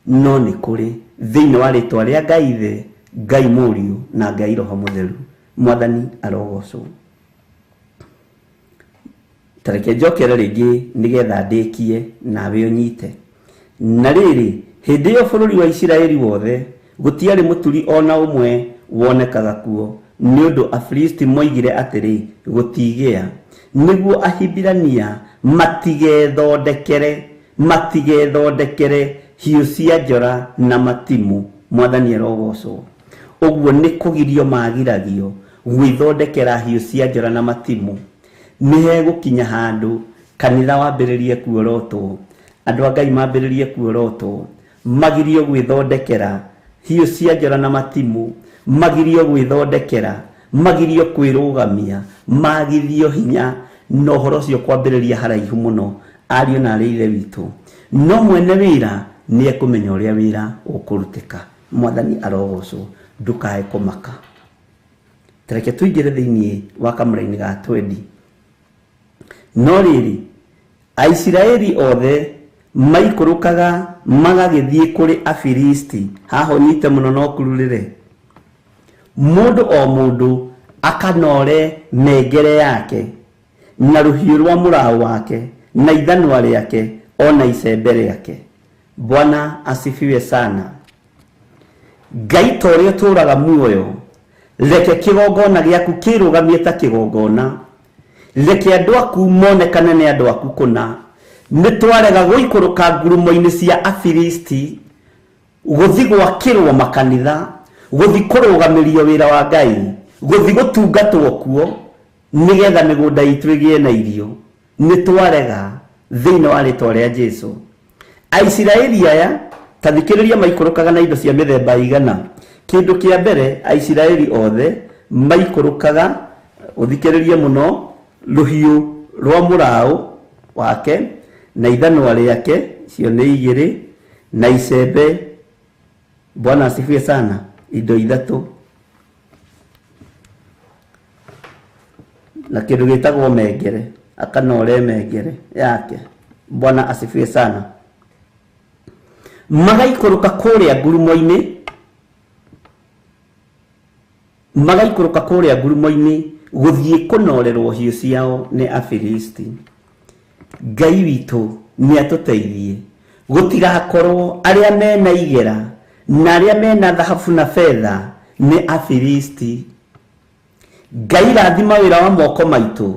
no nĩ kũrĩ thĩinĩ wa rĩtwa rĩa Ngai Ithe, Ngai Mũriũ na Ngai Roho Mũtheru. Mwathani arogocwo. Tareke njokere rĩngĩ nĩgetha ndĩkie nawe ũnyite. Na rĩrĩ, hĩndĩ ĩyo bũrũri wa Isiraeli wothe gũtiarĩ mũturi ona ũmwe wonekaga kuo, nĩ ũndũ Afilisti moigire atĩrĩ, gũtigĩa, nĩguo Ahibirania matigethondekere Matigethondekere hiũ cia njora na matimu. Mwathani arogocwo. Ũguo nĩ kũgirio magiragio gwĩthondekera hiũ cia njora na matimu. Nĩ hegũkinya handũ kanitha wambĩrĩrie kuorotwo, andũ a Ngai mambĩrĩrie kuorotwo, magirio gwĩthondekera hiũ cia njora na matimu, magirio gwĩthondekera, magirio kwĩrũgamia, magithio hinya, na ũhoro ũcio kwambĩrĩria haraihu mũno ariũ na arĩ ithe witũ. No mwene wĩra nĩ ekũmenya ũrĩa wĩra ũkũrutĩka. Mwathani arogocwo. Ndũkae kũmaka. Tareke tũingĩre thĩinĩ wa kamũra-inĩ ga 20. No rĩrĩ, Aisiraeli othe maikũrũkaga magagĩthiĩ kũrĩ Afilisti. Haha ũnyite mũno no kururĩre. Mũndũ o mũndũ akanore mengere yake na rũhiũ rwa mũraũ wake na ithanwa rĩake ona icembe rĩake. Bwana asifiwe sana. Ngai ta ũrĩa ũtũũraga muoyo, reke kĩgongona gĩaku kĩrũgamie ta kĩgongona, reke andũ aku monekane nĩ andũ aku kũna. Nĩ twarega gũikũrũka ngurumo-inĩ cia Afilisti, gũthi gwakĩrwo makanitha, gũthi kũrũgamĩrio wĩra wa Ngai, gũthi gũtungatwo kuo, nĩgetha mĩgũnda itũ ĩgĩe na irio. Nĩ twarega thĩinĩ wa rĩtwa rĩa Jesu. Aisiraeli aya ta thikĩrĩria, maikũrũkaga na indo cia mĩthemba igana. Kĩndũ kĩa mbere, Aisiraeli othe maikũrũkaga, ũthikĩrĩrie mũno, rũhiũ rwa mũraũ wake na ithanwa rĩake, icio nĩ igĩrĩ, na icembe. Bwana asifiwe sana. Indo ithatũ na kĩndũ gĩtagwo mengere, akanore mengere yake. Bwana asifiwe sana. Magaikũrũka kũrĩa ngurumo-inĩ, magaikũrũka kũrĩa ngurumo-inĩ gũthiĩ kũnorerwo hiũ ciao nĩ Afilisti. Ngai witũ nĩ atũteithie gũtigakorwo arĩa mena igera na arĩa mena thahabu na betha nĩ Afilisti. Ngai rathima wĩra wa moko maitũ,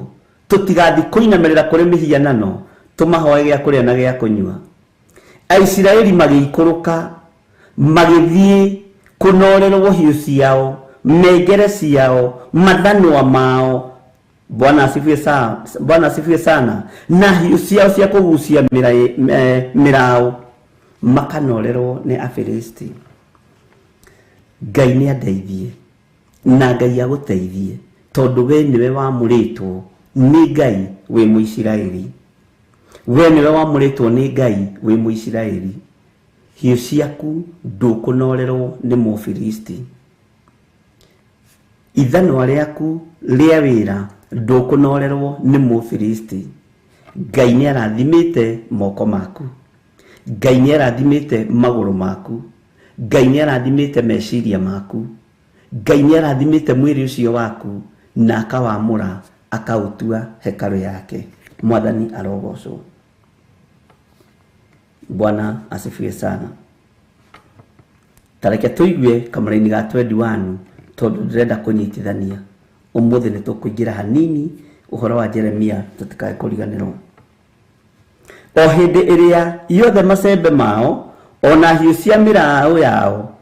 tũtigathiĩ kũinamĩrĩra kũrĩ mĩhianano tũmahoe gĩa kũrĩa na gĩa kũnyua. Aisiraeli magĩikũrũka magĩthiĩ kũnorerwo hiũ ciao, mengere ciao, mathanwa mao. Bwana asifiwe sana. Bwana asifiwe sana. Na hiũ ciao cia kũgucia mĩraũ makanorerwo nĩ Afilisti. Ngai nĩ andeithie na Ngai agũteithie, tondũ we nĩwe wamũrĩtwo nĩ Ngai wĩ Mũisiraeli. We nĩwe wamũrĩtwo nĩ Ngai wĩ Mũisiraeli. Hiũ ciaku ndũkũnorerwo nĩ Mũfilisti. Ithanwa rĩaku rĩa wĩra ndũkũnorerwo nĩ Mũfilisti. Ngai nĩ arathimĩte moko maku, Ngai nĩ arathimĩte magũrũ maku, Ngai nĩ arathimĩte meciria maku, Ngai nĩ arathimĩte mwĩrĩ ũcio waku, na akawamũra akaũtua hekarũ yake. Mwathani arogocwo. Bwana asifiwe sana. Tareke tũigue kamũra-inĩ ga 21, tondũ ndĩrenda kũnyitithania. Ũmũthĩ nĩ tũkũingĩra hanini ũhoro wa Jeremia tũtikae kũriganĩrwo. O hĩndĩ ĩrĩa yothe macembe mao ona hiũ cia mĩraũ yao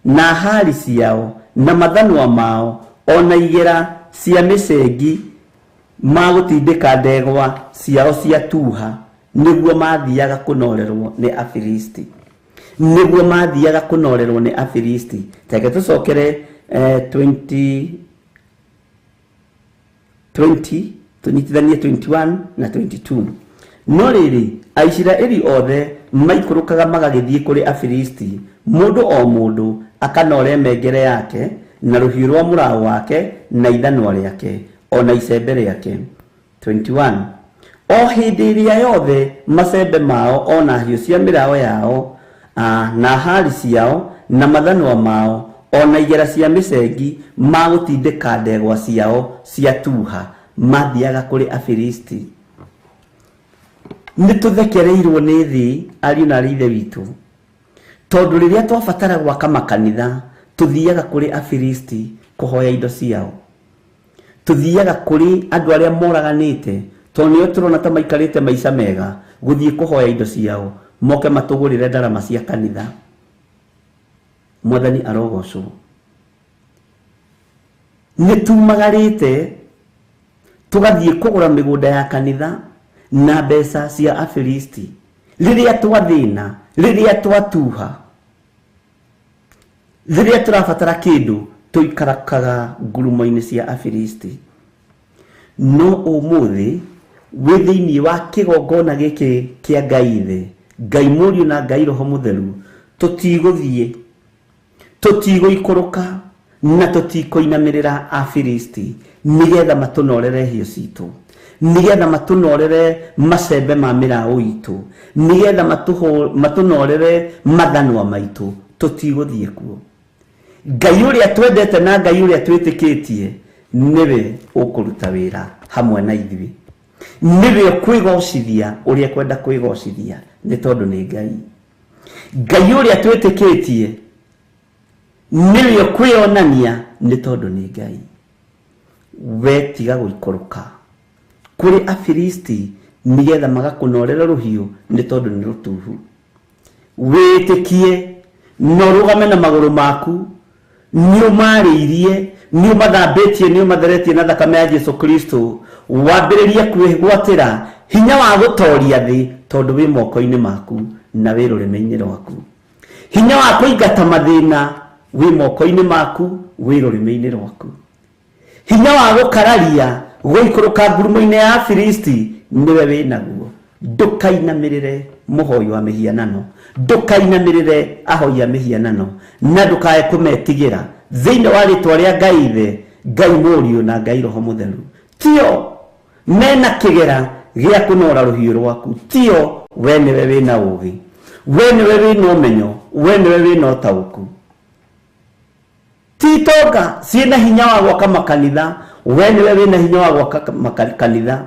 na hari ciao na mathanwa mao ona igera cia mĩcengi magũtindĩka ndegwa ciao cia tuha, nĩguo mathiaga kũnorerwo nĩ Afilisti. Nĩguo mathiaga kũnorerwo nĩ Afilisti. Reke tũcokere 20 tũnyitithanie 21 na 22. No rĩrĩ, Aisiraeli othe maikũrũkaga magagĩthiĩ kũrĩ Afilisti, mũndũ o mũndũ akanore mengere yake na rũhiũ rwa mũraũ wake na ithanwa rĩake ona icembe rĩake. 21. O hĩndĩ ĩrĩa yothe macembe mao ona hiũ cia mĩraũ yao na hari ciao na mathanwa mao ona igera cia mĩcengi magũtindĩka ndegwa ciao cia tuha mathiaga kũrĩ Afilisti. Nĩ tũthekereirwo nĩ thĩ ariũ na arĩ ithe witũ, tondũ rĩrĩa twabatara gwaka makanitha tũthiaga kũrĩ Afilisti kũhoya indo ciao, tũthiaga kũrĩ andũ arĩa moraganĩte tondũ nĩo tũrona ta maikarĩte maica mega Gũthiĩ kũhoya indo ciao moke matũgũrĩre ndarama cia kanitha. Mwathani arogocwo. Nĩ tumagarĩte tũgathiĩ kũgũra mĩgũnda ya kanitha na mbeca cia Afilisti. Rĩrĩa twathĩna, rĩrĩa twatuha, rĩrĩa tũrabatara kĩndũ, tũikarakaga ngurumo-inĩ cia Afilisti. No ũmũthĩ wĩ thĩinĩ wa kĩgongona gĩkĩ kĩa Ngai Ithe, Ngai Mũriũ na Ngai Roho Mũtheru, tũtigũthiĩ, tũtigũikũrũka na tũtikũinamĩrĩra Afilisti nĩgetha matũnorere hiũ citũ, nĩgetha matũnorere macembe ma mĩraũ itũ, nĩgetha matũnorere mathanwa maitũ. Tũtigũthiĩ kuo. Ngai ũrĩa twendete na Ngai ũrĩa twĩtĩkĩtie nĩwe ũkũruta wĩra hamwe na ithuĩ, nĩwe ũkwĩgocithia ũrĩa kwenda kwĩgocithia, nĩ tondũ nĩ Ngai. Ngai ũrĩa twĩtĩkĩtie nĩwe ũkwĩonania, nĩ tondũ nĩ Ngai. We tiga gũikũrũka kũrĩ Afilisti nĩgetha magakũnorere rũhiũ, nĩ tondũ nĩ rũtuhu. Wĩtĩkie na ũrũgame na magũrũ maku. Nĩ ũmarĩirie, nĩ ũmathambĩtie, nĩ ũmatheretie na thakame ya Jesu Kristo. Wambĩrĩrie kwĩgwatĩra hinya wa gũtoria thĩ, tondũ wĩ moko-inĩ maku na wĩ rũrĩmĩ-inĩ rwaku. Hinya wa kũingata mathĩna wĩ moko-inĩ maku, wĩ rũrĩmĩ-inĩ rwaku. Hinya wa gũkararia gũikũrũka ngurumo-inĩ ya Afilisti nĩwe wĩ naguo. Ndũkainamĩrĩre mũhoi wa mĩhianano, ndũkainamĩrĩre ahoi a mĩhianano, na ndũkae kũmetigĩra. Thĩinĩ wa rĩtwa rĩa Ngai Ithe, Ngai Mũriũ na Ngai Roho Mũtheru, tio mena kĩgera gĩa kũnora rũhiũ rwaku, tio we nĩwe wĩna ũũgĩ, we nĩwe wĩna ũmenyo, we nĩwe wĩna ũtaũku. Ti itonga ciĩna hinya wa gwaka makanitha, we nĩwe wĩna hinya wa gwaka makanitha.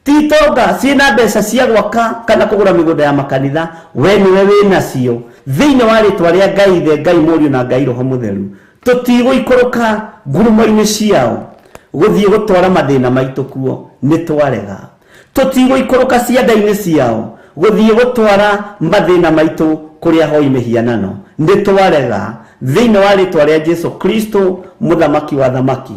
Ti itonga ciĩna mbeca cia gwaka kana kũgũra mĩgũnda ya makanitha, we nĩwe wĩnacio. Thĩinĩ wa rĩtwa rĩa Ngai Ithe, Ngai Mũriũ na Ngai Roho Mũtheru, tũtigũikũrũka ngurumo-inĩ ciao gũthiĩ gũtwara mathĩna maitũ kuo, nĩ twarega. Tũtigũikũrũka cianda-inĩ ciao gũthiĩ gũtwara mathĩna maitũ kũrĩa hoi mĩhianano, nĩ twarega. Thĩinĩ wa rĩtwa rĩa Jesu Kristo mũthamaki wa thamaki,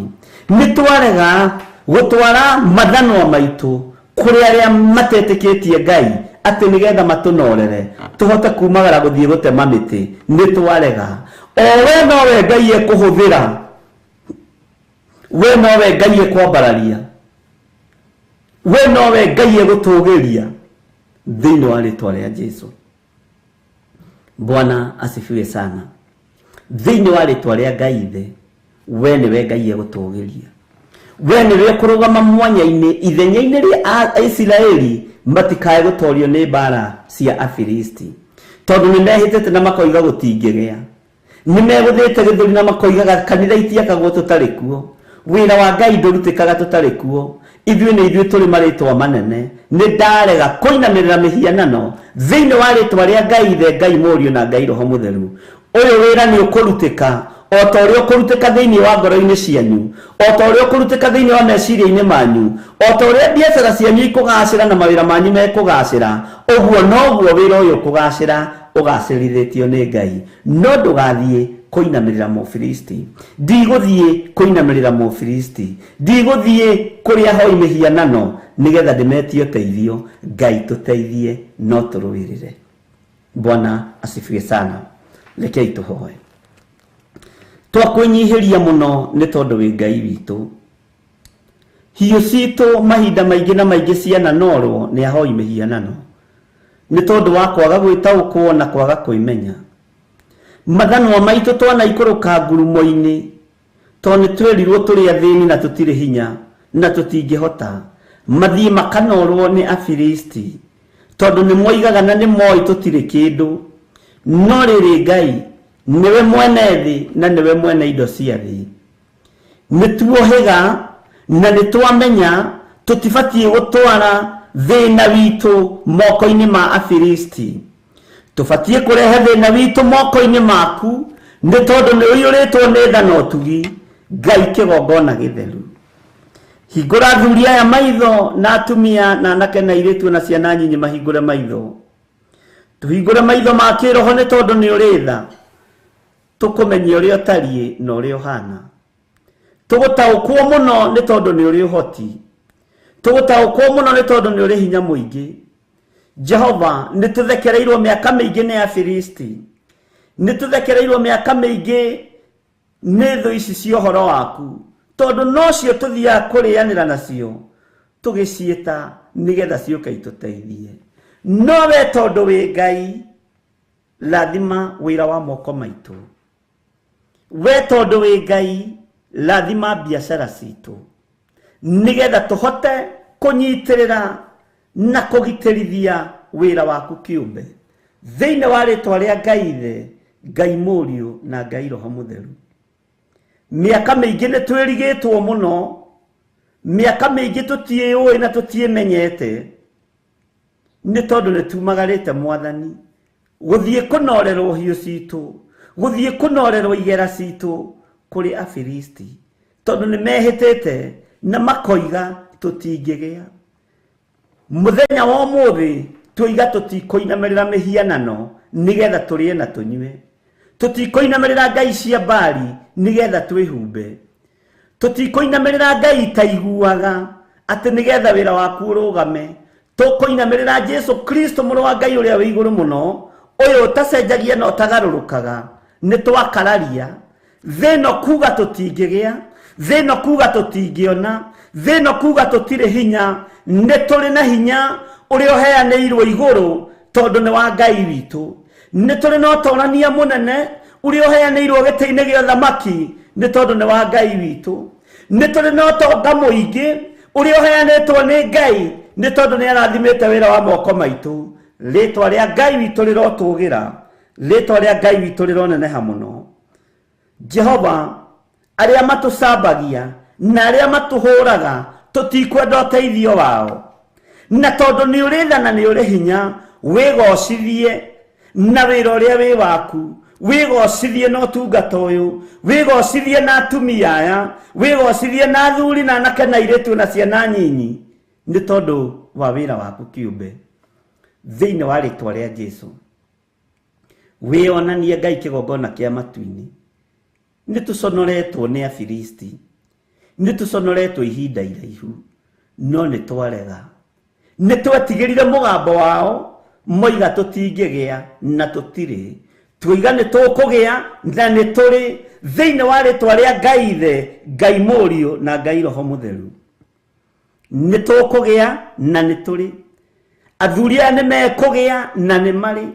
nĩ twarega gũtwara mathanwa maitũ kũrĩ arĩa matetĩkĩtie Ngai atĩ nĩgetha matũnorere tũhote kumagara gũthiĩ gũtema mĩtĩ, nĩ twarega. O we nowe Ngai ekũhũthĩra, we nowe Ngai ekwambararia, we nowe Ngai egũtũgĩria thĩinĩ wa rĩtwa rĩa Jesu. Bwana asifiwe sana. Thĩinĩ wa rĩtwa rĩa Ngai Ithe, we nĩwe Ngai egũtũgĩria, we nĩwe ũkũrũgama mwanya-inĩ ithenya-inĩ rĩa Isiraeli matikae gũtorio nĩ mbara cia Afilisti, tondũ nĩ mehĩtĩte na makoiga gũtingĩgĩa, nĩ megũthĩte gĩthũri na makoigaga kanitha itiakagwo tũtarĩ kuo, wĩra wa Ngai ndũrutĩkaga tũtarĩ kuo, ithuĩ nĩ ithuĩ tũrĩ marĩtwa manene. Nĩ ndarega kũinamĩrĩra mĩhianano thĩinĩ wa rĩtwa rĩa Ngai Ithe, Ngai Mũriũ na Ngai Roho Mũtheru. Ũyũ wĩra nĩ ũkũrutĩka o ta ũrĩa ũkũrutĩka thĩinĩ wa ngoro-inĩ cianyu, o ta ũrĩa ũkũrutĩka thĩinĩ wa meciria-inĩ manyu, o ta ũrĩa biacara cianyu ikũgacĩra na mawĩra manyu mekũgacĩra, ũguo noguo wĩra ũyũ ũkũgacĩra ũgacĩrithĩtio nĩ Ngai. No ndũgathiĩ kũinamĩrĩra Mũfilisti, ndigũthiĩ kũinamĩrĩra Mũfilisti, ndigũthiĩ kũrĩa hoi mĩhianano nĩgetha ndĩmetie ũteithio. Ngai tũteithie, no tũrũĩrĩre. Bwana asifiwe sana. Rekei tũhoe. Twakwĩnyihĩria mũno nĩ tondũ wĩ Ngai witũ. Hiũ citũ mahinda maingĩ na maingĩ ciananorwo nĩ ahoi mĩhianano, nĩ tondũ wa kwaga gwĩtaũkwo na kwaga kwĩmenya. Mathanwa maitũ twanaikũrũka ngurumo-inĩ, tondũ nĩ twerirwo tũrĩ athĩni na tũtirĩ hinya na tũtingĩhota, mathiĩ makanorwo nĩ Afilisti, tondũ nĩ moigaga na nĩ moĩ tũtirĩ kĩndũ. No rĩrĩ, Ngai nĩwe mwene thĩ na nĩwe mwene indo cia thĩ. Nĩ tuohĩga na nĩ twamenya tũtibatiĩ gũtwara thĩna witũ moko-inĩ ma Afilisti, tũbatiĩ kũrehe thĩna witũ moko-inĩ maku, nĩ tondũ nĩ ũiyũrĩtwo nĩ tha na ũtugi. Ngai kĩgongona gĩtheru, Hingũra athuri aya maitho na atumia na anake na airĩtu na ciana nyinyi mahingũre maitho. Tũhingũre maitho ma kĩroho nĩ tondũ nĩ ũrĩ tha. Tũkũmenye ũrĩa ũtariĩ na ũrĩa ũhana. Tũgũtaũkwo mũno nĩ tondũ nĩ ũrĩ ũhoti. Tũgũtaũkwo mũno nĩ tondũ nĩ ũrĩ hinya mũingĩ. Jehova, nĩ tũthekereirwo mĩaka mĩingĩ nĩ Afilisti. Nĩ tũthekereirwo mĩaka mĩingĩ nĩ thũ ici cia ũhoro waku. Tondũ nocio tũthiaga kũrĩanĩra nacio tũgĩciĩta nĩgetha ciũke itũteithie. No we tondũ wĩ Ngai, rathima wĩra wa moko maitũ. We tondũ wĩ Ngai, rathima biacara citũ nĩgetha tũhote kũnyitĩrĩra na kũgitĩrithia wĩra waku kĩũmbe. Thĩinĩ wa rĩtwa rĩa Ngai Ithe, Ngai Mũriũ na Ngai Roho Mũtheru. Mĩaka mĩingĩ nĩ twĩrigĩtwo mũno, mĩaka mĩingĩ tũtiĩũĩ na tũtiĩmenyete, nĩ tondũ nĩ tumagarĩte Mwathani gũthiĩ kũnorerwo hiũ citũ, gũthiĩ kũnorerwo igera citũ kũrĩ Afilisti, tondũ nĩ mehĩtĩte na makoiga tũtingĩgĩa. Mũthenya wa ũmũthĩ twoiga tũtikũinamĩrĩra mĩhianano nĩgetha tũrĩe na tũnyue. Tũtikũinamĩrĩra ngai cia Baali nĩgetha twĩhumbe. Tũtikũinamĩrĩra ngai itaiguaga atĩ nĩgetha wĩra waku ũrũgame. Tũkũinamĩrĩra Jesu Kristo mũrũ wa Ngai ũrĩa wĩ igũrũ mũno, ũyũ ũtacenjagia na ũtagarũrũkaga. Nĩ twakararia thĩ ĩno kuga tũtingĩgĩa, thĩ ĩno kuga tũtingĩona, thĩ ĩno kuga tũtirĩ hinya. Nĩ tũrĩ na hinya ũrĩa ũheanĩirwo igũrũ tondũ nĩ wa Ngai witũ. Nĩ tũrĩ na ũtorania mũnene ũrĩa ũheanĩirwo gĩtĩ-inĩ gĩa ũthamaki nĩ tondũ nĩ wa Ngai witũ. Nĩ tũrĩ na ũtonga mũingĩ ũrĩa ũheanĩtwo nĩ Ngai nĩ tondũ nĩ arathimĩte wĩra wa moko maitũ. Rĩtwa rĩa Ngai witũ rĩrotũgĩra, rĩtwa rĩa Ngai witũ rĩroneneha mũno. Jehova, arĩa matũcambagia na arĩa matũhũraga tũtikwenda ũteithio wao. Na tondũ nĩ ũrĩ tha na nĩ ũrĩ hinya, wĩgocithie na wĩra ũrĩa wĩ waku, wĩgocithie na ũtungata ũyũ, wĩgocithie na atumia aya, wĩgocithie na athuri na anake na airĩtu na ciana nyinyi, nĩ tondũ wa wĩra waku kĩũmbe. Thĩinĩ wa rĩtwa rĩa Jesu, wĩonanie Ngai kĩgongona kĩa matu-inĩ. Nĩ tũconoretwo nĩ Afilisti, nĩ tũconoretwo ihinda iraihu, no nĩ twarega. Nĩ twetigĩrire mũgambo wao, moiga tũtingĩgĩa na tũtirĩ. Twoiga nĩ tũkũgĩa na nĩ tũrĩ. Thĩinĩ wa rĩtwa rĩa Ngai Ithe, Ngai Mũriũ na Ngai Roho Mũtheru. Nĩ tũkũgĩa na nĩ tũrĩ. Athuri aya nĩ mekũgĩa na nĩ marĩ.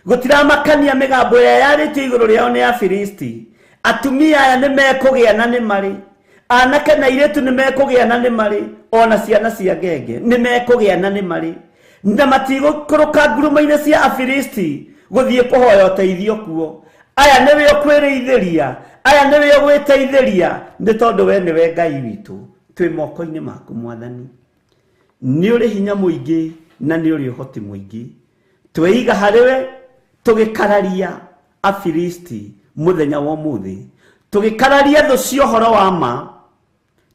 Gũtiramakania mĩgambo ĩrĩa yarĩtio igũrũ rĩao nĩ Afilisti. Atumia aya nĩ mekũgĩa na nĩ marĩ. Anake na airĩtu nĩ mekũgĩa na nĩ marĩ. Ona ciana cia ngenge nĩ mekũgĩa na nĩ marĩ. Na matigũikũrũka nguruma-inĩ cia Afilisti gũthiĩ kũhoya ũteithio kuo. Aya nĩwe ũkwĩrĩithĩria, aya nĩwe ũgwĩteithĩria, nĩ tondũ we nĩwe Ngai witũ. Twĩ moko-inĩ maku Mwathani. Nĩ ũrĩ hinya mũingĩ na nĩ ũrĩ ũhoti mũingĩ. Tweiga harĩwe tũgĩkararia Afilisti mũthenya wa ũmũthĩ, tũgĩkararia thũ cia ũhoro wa ma,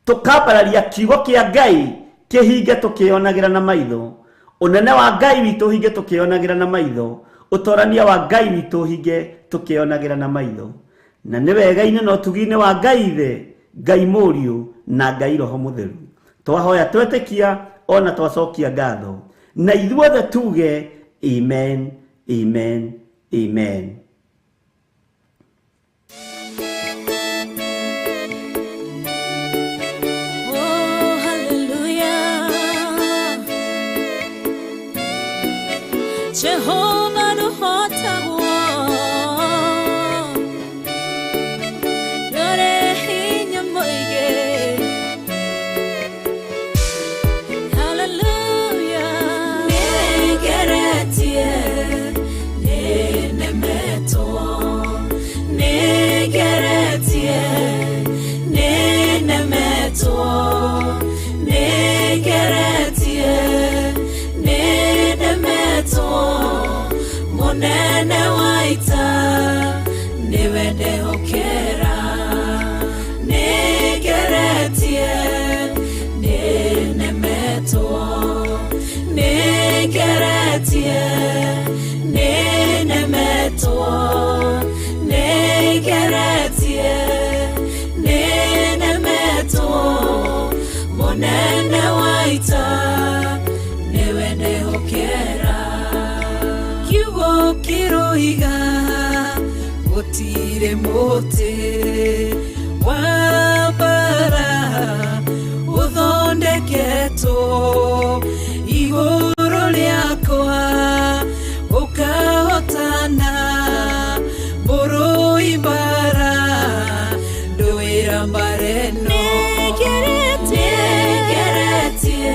tũkambararia kiugo kĩa Ngai kĩhinge tũkĩonagĩra na maitho, ũnene wa Ngai witũ ũhinge tũkĩonagĩra na maitho, ũtorania wa Ngai witũ ũhinge tũkĩonagĩra na maitho. Na nĩ wega-inĩ na ũtugi-inĩ wa Ngai Ithe, Ngai Mũriũ na Ngai Roho Mũtheru. Twahoya twetĩkia ona twacokia ngatho, na ithuothe tuge amen, amen, amen. Oh, hallelujah. Jehovah nũhotagwo, nĩũrĩ hinya mũingĩ. Hallelujah. Nĩngeretie, nĩnemete. Nĩngeretie, nĩnemetwo. Nĩngeretie, nĩnemetwo. Mũnene wa ita nĩwe ndehokera. Kiugo kĩroiga gũtirĩ mũtĩ wa mbara ũthondeketwo igũrũ rĩakwa ũkahotana mũrũi mbara ndũĩra mbara ĩno. Nĩngeretie, nĩnemetwo.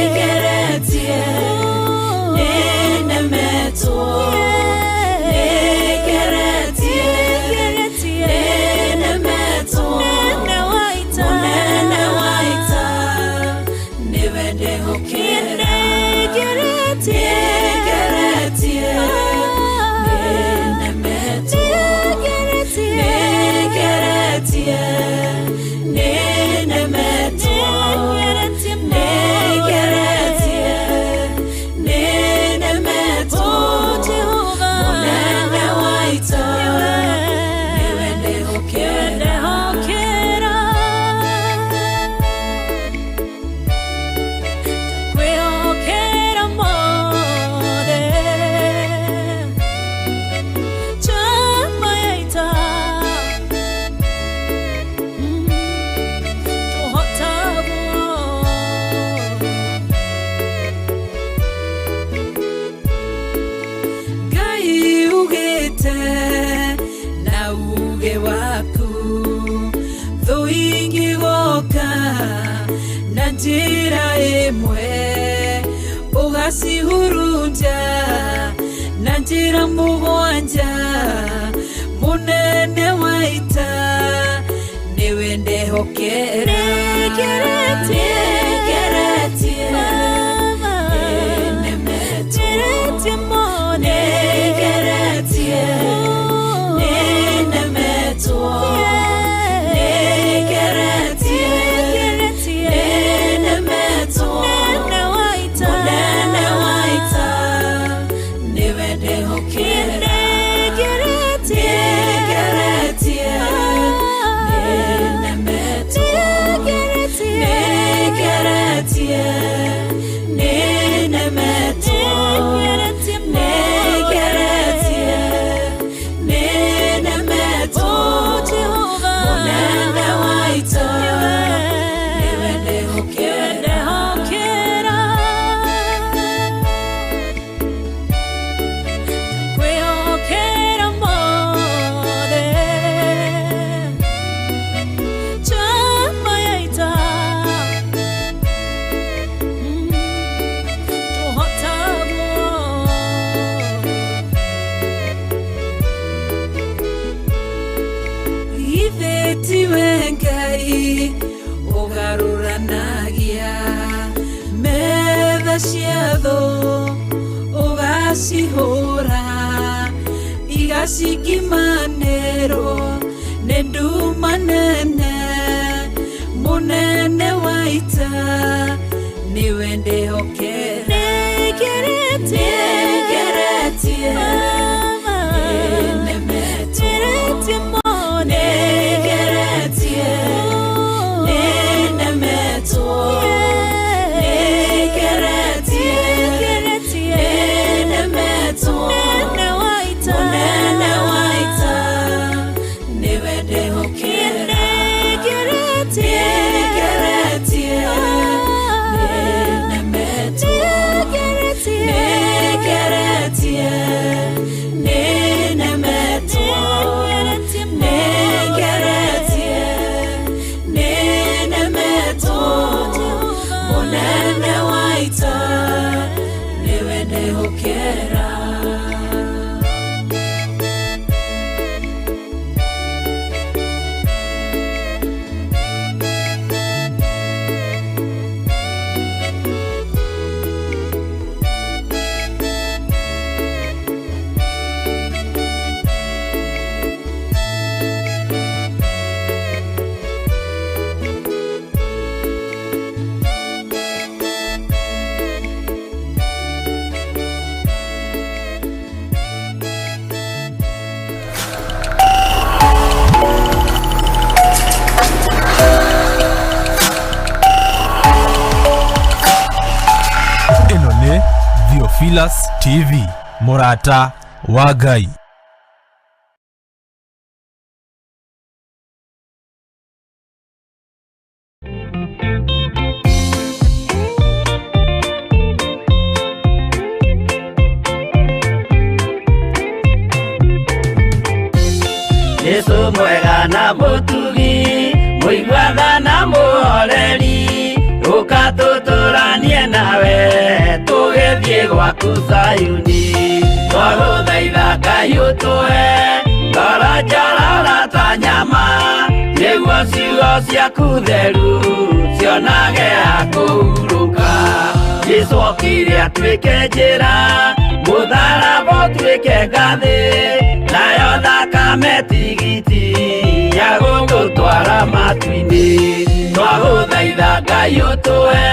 Nĩngeretie, nĩnemetwo. Nĩngeretie, nĩnemetwo. Mũnene wa ita nĩwe ndehokera. Nĩngeretie, nĩnemetwo. Nĩngeretie, nĩnemetwo. Nĩngeretie, nĩnemetwo. Mũnene wa ita nĩwe ndehokera. Kwĩhokera mothe njamba ya ita tũhotagwo. Ngai ugĩte na uge waku thũ ingĩgoka na njĩra ĩmwe ũgacihurunja na njĩra mũgwanja. Mũnene wa ita nĩwe ndehokera. Nĩngeretie, Nĩngeretie, nĩnemetwo. Nĩngeretie, nĩnemetwo. Nĩngeretie, nĩnemetwo. Mũnene wa ita nĩwe ndehokera. Nĩngeretie, nĩnemetwo. Nĩngeretie, nĩnemetwo. Nĩngeretie, nĩnemetwo. Mũnene wa ita nĩwe ndehokera. Kwĩhokera mothe njamba ya ita tũhotagwo. Githĩ tiwe Ngai ũgarũranagia metha cia thũ ũgacihũra igacikimanĩrwo nĩ nduma nene. Mũnene wa ita nĩwe ndehokera. Nĩngeretie, Nĩngeretie, nĩnemetwo. Nĩngeretie, nĩnemetwo. Nĩngeretie, nĩnemetwo. Mũnene wa ita nĩwe ndehokera. Nĩngeretie, nĩnemetwo. Theophilus TV, mũrata wa Ngai. Jesu mwega na mũtugi, mũiguaga na mũhoreri, ũka tũtũranie nawe tũgĩthiĩ gwaku Zayuni. Twagũthaitha Ngai ũtũhe ngoro njororo ta nyama, nĩguo ciugo ciaku theru cionage ha kũhurũka. Jesu okire atuĩke njĩra, mũtharaba ũtuĩke ngathĩ, nayo thakame tigiti ya gũgũtwara matu-inĩ. Twagũthaitha Ngai ũtũhe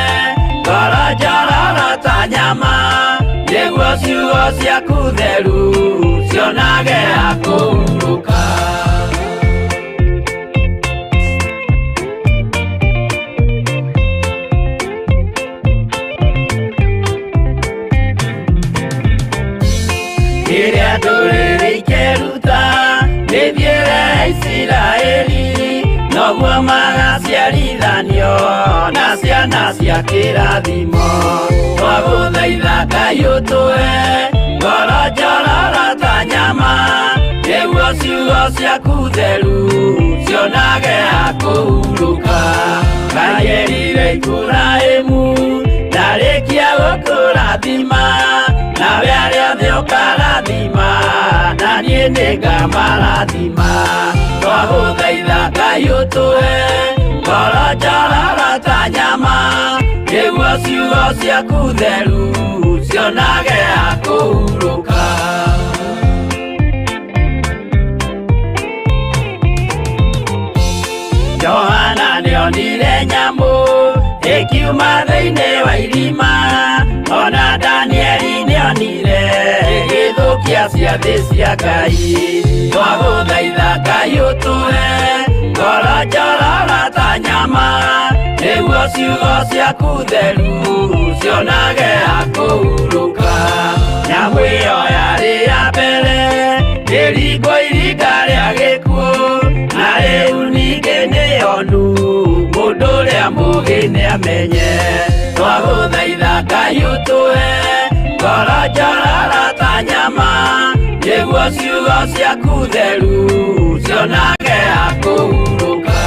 ngoro njororo ta nyama, nĩguo ciugo ciaku theru cionage ha kũhurũka. Rĩrĩa ndũrĩrĩ ikeruta mĩthiĩre ya Isiraeli, noguo magaciarithanio na ciana cia kĩrathimo. Twagũthaitha Ngai ũtũhe ngoro njororo ta nyama, nĩguo ciugo ciaku theru cionage ha kũhurũka. Ngai erire Iburahĩmu ndarĩkia gũkũrathima, nawe arĩa othe ũkarathima, na niĩ nĩngamarathima. Twagũthaitha Ngai ũtũhe ngoro njororo ta nyama, nĩguo ciugo ciaku theru cionage ha kũhurũka. Johana nĩonire nyamũ ĩkiuma thĩinĩ wa irima, ona Danieli nĩonire ĩgĩthũkia ciathĩ cia Ngai. Twagũthaitha Ngai ũtũhe ngoro njororo ta nyama, nĩguo ciugo ciaku theru cionage ha kũhurũka. Nyamũ ĩyo yarĩ ya mbere ĩringwo iringa rĩa gĩkuũ, na rĩu ningĩ nĩyonu mũndũ ũrĩa mũũgĩ nĩamenye. Twagũthaitha Ngai ũtũhe ngoro njororo ta nyama, nĩguo ciugo ciaku theru cionage ha kũhurũka.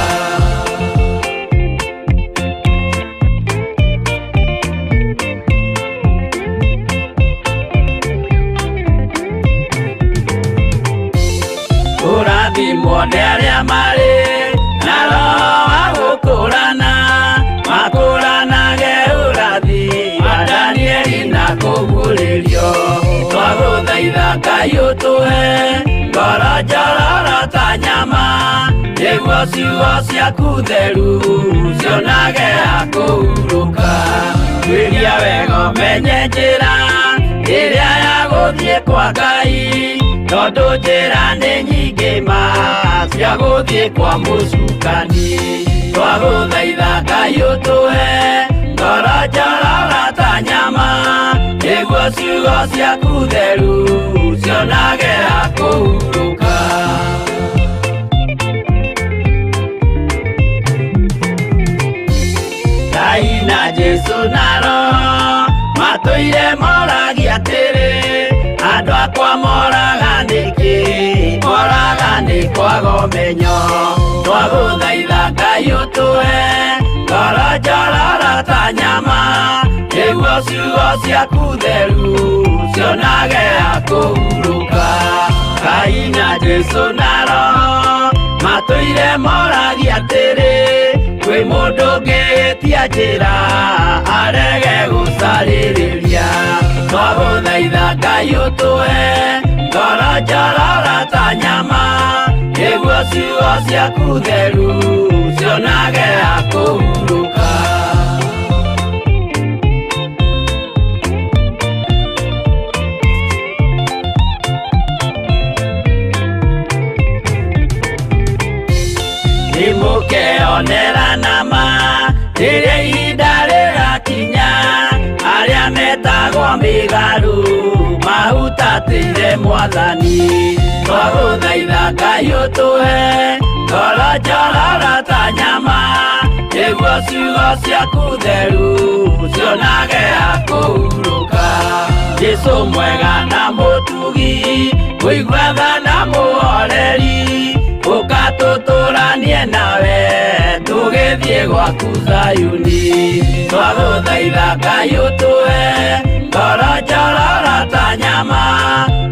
Kũrathimwo nĩ arĩa marĩ na roho wa gũkũrana, makũranage ũrathi wa Danieli na kũguũrĩrio. Twagũthaitha Ngai ũtũhe ngoro njororo ta nyama, nĩguo ciugo ciaku theru cionage ha kũhurũka. Tuĩria wega ũmenye njĩra ĩrĩa ya gũthiĩ kwa Ngai, tondũ njĩra nĩ nyingĩ ma cia gũthiĩ kwa mũcukani. Twagũthaitha Ngai ũtũhe ngoro njororo ta nyama, nĩguo ciugo ciaku theru cionage ha kũhurũka. Ngai na Jesu na Roho matũire moragia atĩrĩ, andũ akwa moraga nĩkĩ? Moraga nĩ kwaga ũmenyo. Twagũthaitha Ngai ũtũhe ngoro njororo ta nyama, nĩguo ciugo ciaku theru cionage ha kũhurũka. Ngai na Jesu na Roho matũire moragia atĩrĩ, kwĩ mũndũ ũngĩhĩtia njĩra arege gũcarĩrĩria. Twagũthaitha Ngai ũtũhe ngoro njororo ta nyama, nĩguo ciugo ciaku theru cionage ha kũhurũka. Nĩmũkeonera nama rĩrĩa ihinda rĩgakinya, arĩa metagwo mĩgarũ Tũhutatĩire mwathani twagũthaitha Ngai ũtũhe ngoro njororo ta nyama nĩguo ciugo ciaku theru cionage ha kũhurũka. Jesũ mwega na mũtugi kũigua tha na mũhoreri ũka tũtũranie nawe tũgĩthiĩ gwaku Zayuni. Twagũthaitha Ngai ũtũhe ngoro njororo ta nyama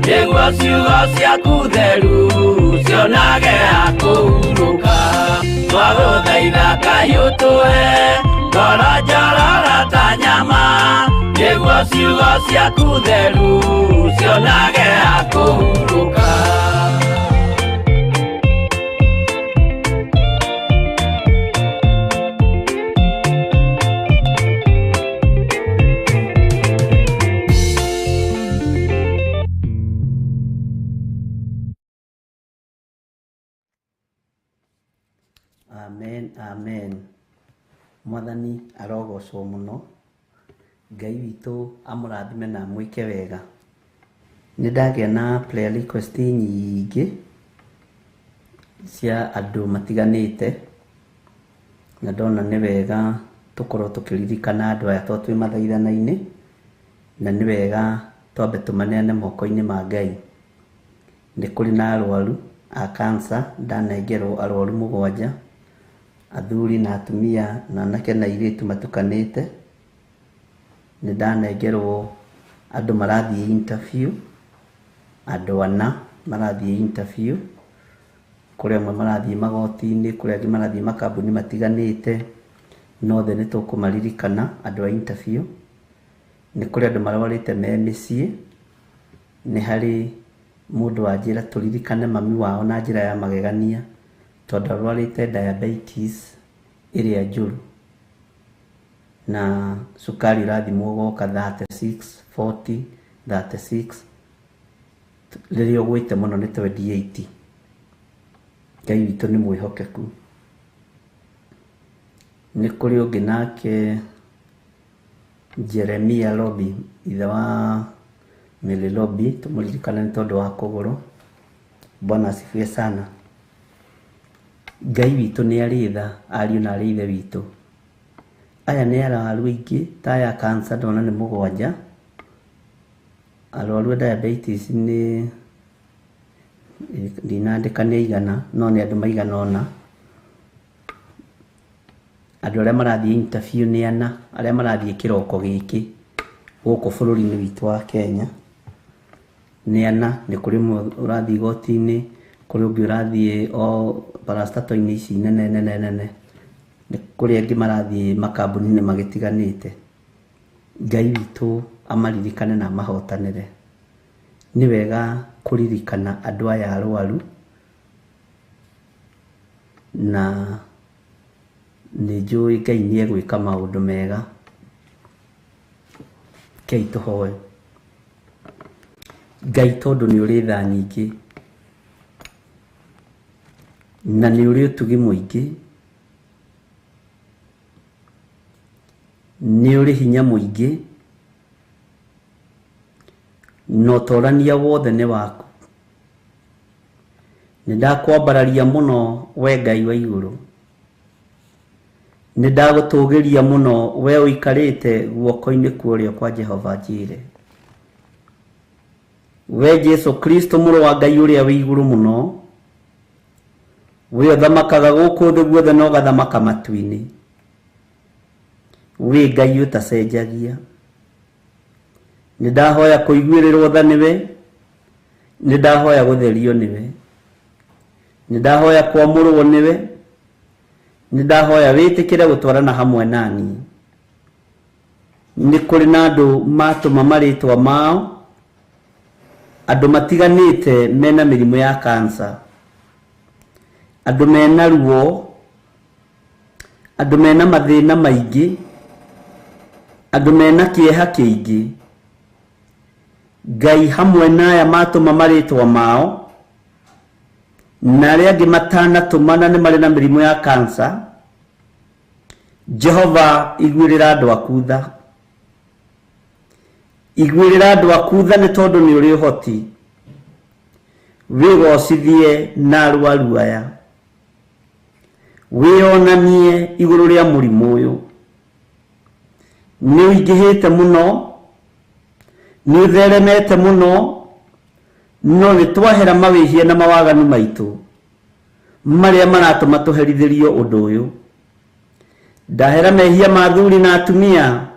nĩguo ciugo ciaku theru cionage ha kũhurũka. Twagũthaitha Ngai ũtũhe ngoro njororo ta nyama nĩguo ciugo ciaku theru cionage ha kũhurũka. Amen, amen. Mwathani arogocwo muno. Ngai witũ amũrathime na amwĩke wega. Nĩ ndagĩa na prayer request nyingĩ cia andũ matiganĩte na ndona nĩ wega tũkorwo tũkĩririkana andũ aya tondũ twĩ mathaithana-inĩ, na nĩ wega twambe tũmaneane moko-inĩ ma Ngai. Nĩ kũrĩ na arwaru a cancer, ndanengerwo arwaru 7, athuri na atumia na anake na airĩtu matukanĩte. Nĩ ndanengerwo andũ marathiĩ interview, andũ 4 marathiĩ interview, kũrĩ amwe marathiĩ magoti-inĩ, kũrĩ angĩ marathiĩ makambuni matiganĩte, no othe nĩ tũkũmaririkana andũ a interview. Nĩ kũrĩ andũ marwarĩte me mĩciĩ, nĩ harĩ mũndũ wanjĩra tũririkane mami wao na njĩra ya magegania tondũ arwarĩte diabetes ĩrĩa njũru na cukari ũrathimwo goka 36, 40, 36, rĩrĩa ũgwĩte mũno nĩ 28. Ngai witũ nĩ mwĩhokeku. Nĩ kũrĩ ũngĩ nake Jeremia Robi, ithe wa Mary Robi, tũmũririkane nĩ tondũ wa kũgũrũ. Bwana asifiwe sana. Ngai witũ nĩ arĩ tha, ariũ na arĩ ithe witũ. Aya nĩ arwaru aingĩ ta aya cancer ndona nĩ 7, arwaru a diabetes nĩ ndinandĩka nĩ aigana, no nĩ andũ maigana ũna. Andũ arĩa marathiĩ interview nĩ 4, arĩa marathiĩ kĩroko gĩkĩ gũkũ bũrũri-inĩ witũ wa Kenya nĩ 4. Nĩ kũrĩ ũmwe ũrathiĩ igoti-inĩ, kũrĩ ũngĩ ũrathiĩ o parastato-inĩ ici nene nene nene, nĩ kũrĩ angĩ marathiĩ makambuni-inĩ magĩtiganĩte. Ngai witũ amaririkane na amahotanĩre. Nĩ wega kũririkana andũ aya arwaru, na nĩ njũĩ Ngai nĩ egwĩka maũndũ mega. Rekei tũhoe. Ngai tondũ nĩ ũrĩ tha nyingĩ na nĩ ũrĩ ũtugi mũingĩ, nĩ ũrĩ hinya mũingĩ, na ũtorania wothe nĩ waku. Nĩ ndakwambararia mũno we Ngai wa igũrũ, nĩ ndagũtũgĩria mũno we ũikarĩte guoko-inĩ kwa ũrĩo kwa Jehova Njire. We Jesu Kristo mũrũ wa Ngai ũrĩa wĩ igũrũ mũno, we ũthamakaga gũkũ thĩ guothe na ũgathamaka matu-inĩ, wĩ Ngai ũtacenjagia. Nĩ ndahoya kũiguĩrĩrwo tha nĩwe, nĩ ndahoya gũtherio nĩwe, nĩ ndahoya kwamũrwo nĩwe, nĩ ndahoya wĩtĩkĩre gũtwarana hamwe naniĩ. Nĩ kũrĩ na andũ matũma marĩtwa mao, andũ matiganĩte mena mĩrimũ ya cancer, andũ mena ruo, andũ mena mathĩna maingĩ, andũ mena kĩeha kĩingĩ. Ngai hamwe na aya matũma marĩtwa mao na arĩa angĩ matanatũmana nĩ marĩ na mĩrimũ ya cancer, Jehova iguĩrĩra andũ aku tha. Iguĩrĩra andũ aku tha nĩ tondũ nĩ ũrĩ ũhoti. Wĩgocithie na arwaru aya. Wĩonanie igũrũ rĩa mũrimũ ũyũ. Nĩ ũingĩhĩte mũno, nĩ ũtheremete mũno, no nĩ twahera mawĩhia na mawaganu maitũ marĩa maratũma tũherithĩrio ũndũ ũyũ. Ndahera mehia ma athuri na atumia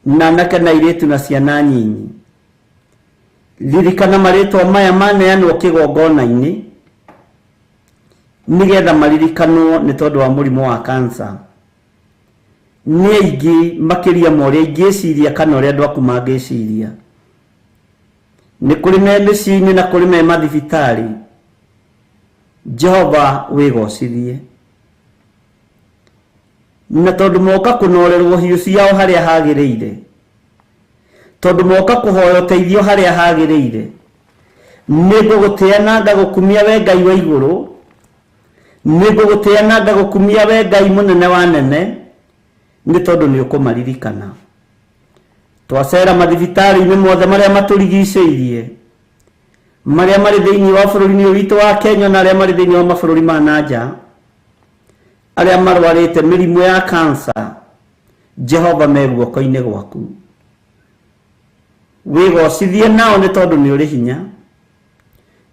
na anake na airĩtu na ciana nyinyi. Ririkana marĩtwa maya maneanwo kĩgongona-inĩ nĩgetha maririkanwo nĩ tondũ wa mũrimũ wa kansa. Nĩ aingĩ makĩria ma ũrĩa ingĩciria kana ũrĩa andũ aku mangĩciria. Nĩ kũrĩ me mĩciĩ-inĩ na kũrĩ me mathibitarĩ. Jehova wĩgocithie. Na tondũ moka kũnorerwo hiũ ciao harĩa hagĩrĩire, tondũ moka kũhoya ũteithio harĩa hagĩrĩire, nĩ ngũgũtĩa na ngagũkumia we Ngai wa igũrũ, nĩ ngũgũtĩa na ngagũkumia we Ngai mũnene wa nene, nĩ tondũ nĩ ũkũmaririkana. Twacera mathibitarĩ-inĩ mothe marĩa matũrigicĩirie, marĩa marĩ thĩinĩ wa bũrũri-inĩ ũyũ witũ wa Kenya na arĩa marĩ thĩinĩ wa mabũrũri ma na nja, arĩa marwarĩte mĩrimũ ya kansa, Jehova me guoko-inĩ gwaku. Wĩgocithie nao nĩ tondũ nĩ ũrĩ hinya.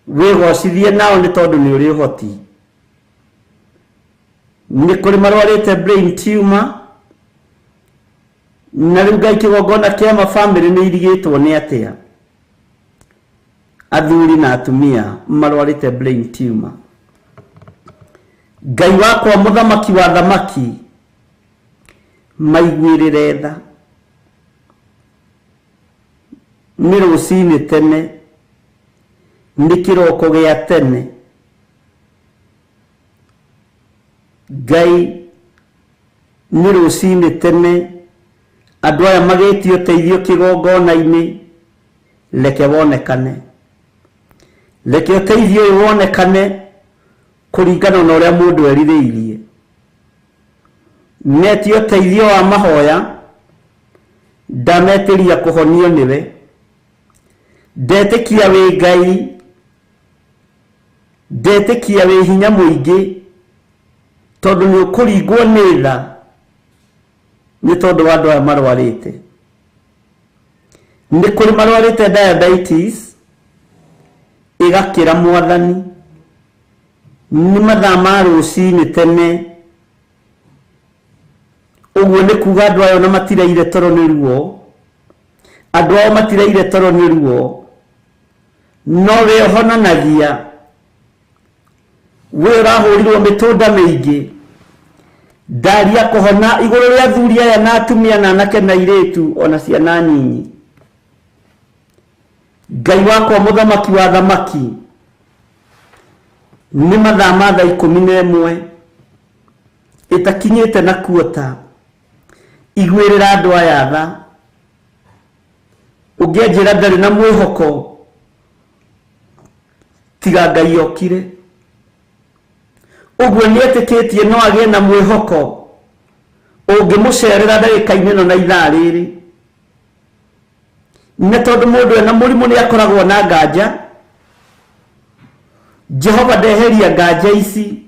Wĩgocithie nao nĩ tondũ nĩ ũrĩ ũhoti. Nĩ kũrĩ marwarĩte brain tumor, na rĩu Ngai kĩgongona kĩa mabamĩrĩ nĩ irigĩtwo nĩ atĩa. Athuri na atumia marwarĩte brain tumor. Ngai wakwa mũthamaki wa thamaki, maiguĩrĩre tha. Nĩ rũcinĩ tene, nĩ kĩroko gĩa tene. Ngai nĩ rũcinĩ tene, andũ aya magĩtio ũteithio kĩgongona-inĩ, reke wonekane. Reke ũteithio ũyũ wonekane kũringana na ũrĩa mũndũ erirĩirie. Metio ũteithio wa mahoya, ndametĩria kũhonio nĩwe. Ndetĩkia wĩ Ngai, ndetĩkia wĩ hinya mũingĩ, tondũ nĩ ũkũringwo nĩ tha nĩ tondũ wa andũ aya marwarĩte. Nĩ kũrĩ marwarĩte diabetes ĩgakĩra mwathani. Nĩ mathaa ma rũcinĩ tene, ũguo nĩ kuga andũ aya ona matiraire toro nĩ ruo, andũ ao matiraire toro nĩ ruo, no we ũhonanagia. We ũrahũrirwo mĩtũnda mĩingĩ, ndaria kũhona igũrũ rĩa athuri aya na atumia na anake na airĩtu ona ciana nyinyi. Ngai wakwa mũthamaki wa thamaki, nĩ mathaa ma thaa 11 ĩtakinyĩte na kuota, iguĩrĩra andũ aya tha. Ũngĩanjĩra ndarĩ na mwĩhoko, tiga Ngai okire. Ũguo nĩetĩkĩtie no agĩe na mwĩhoko ũngĩmũcerera ndagĩka-inĩ ĩno na ithaa rĩrĩ. Nĩ tondũ mũndũ ena mũrimũ nĩ akoragwo na nganja. Jehova ndeheria nganja ici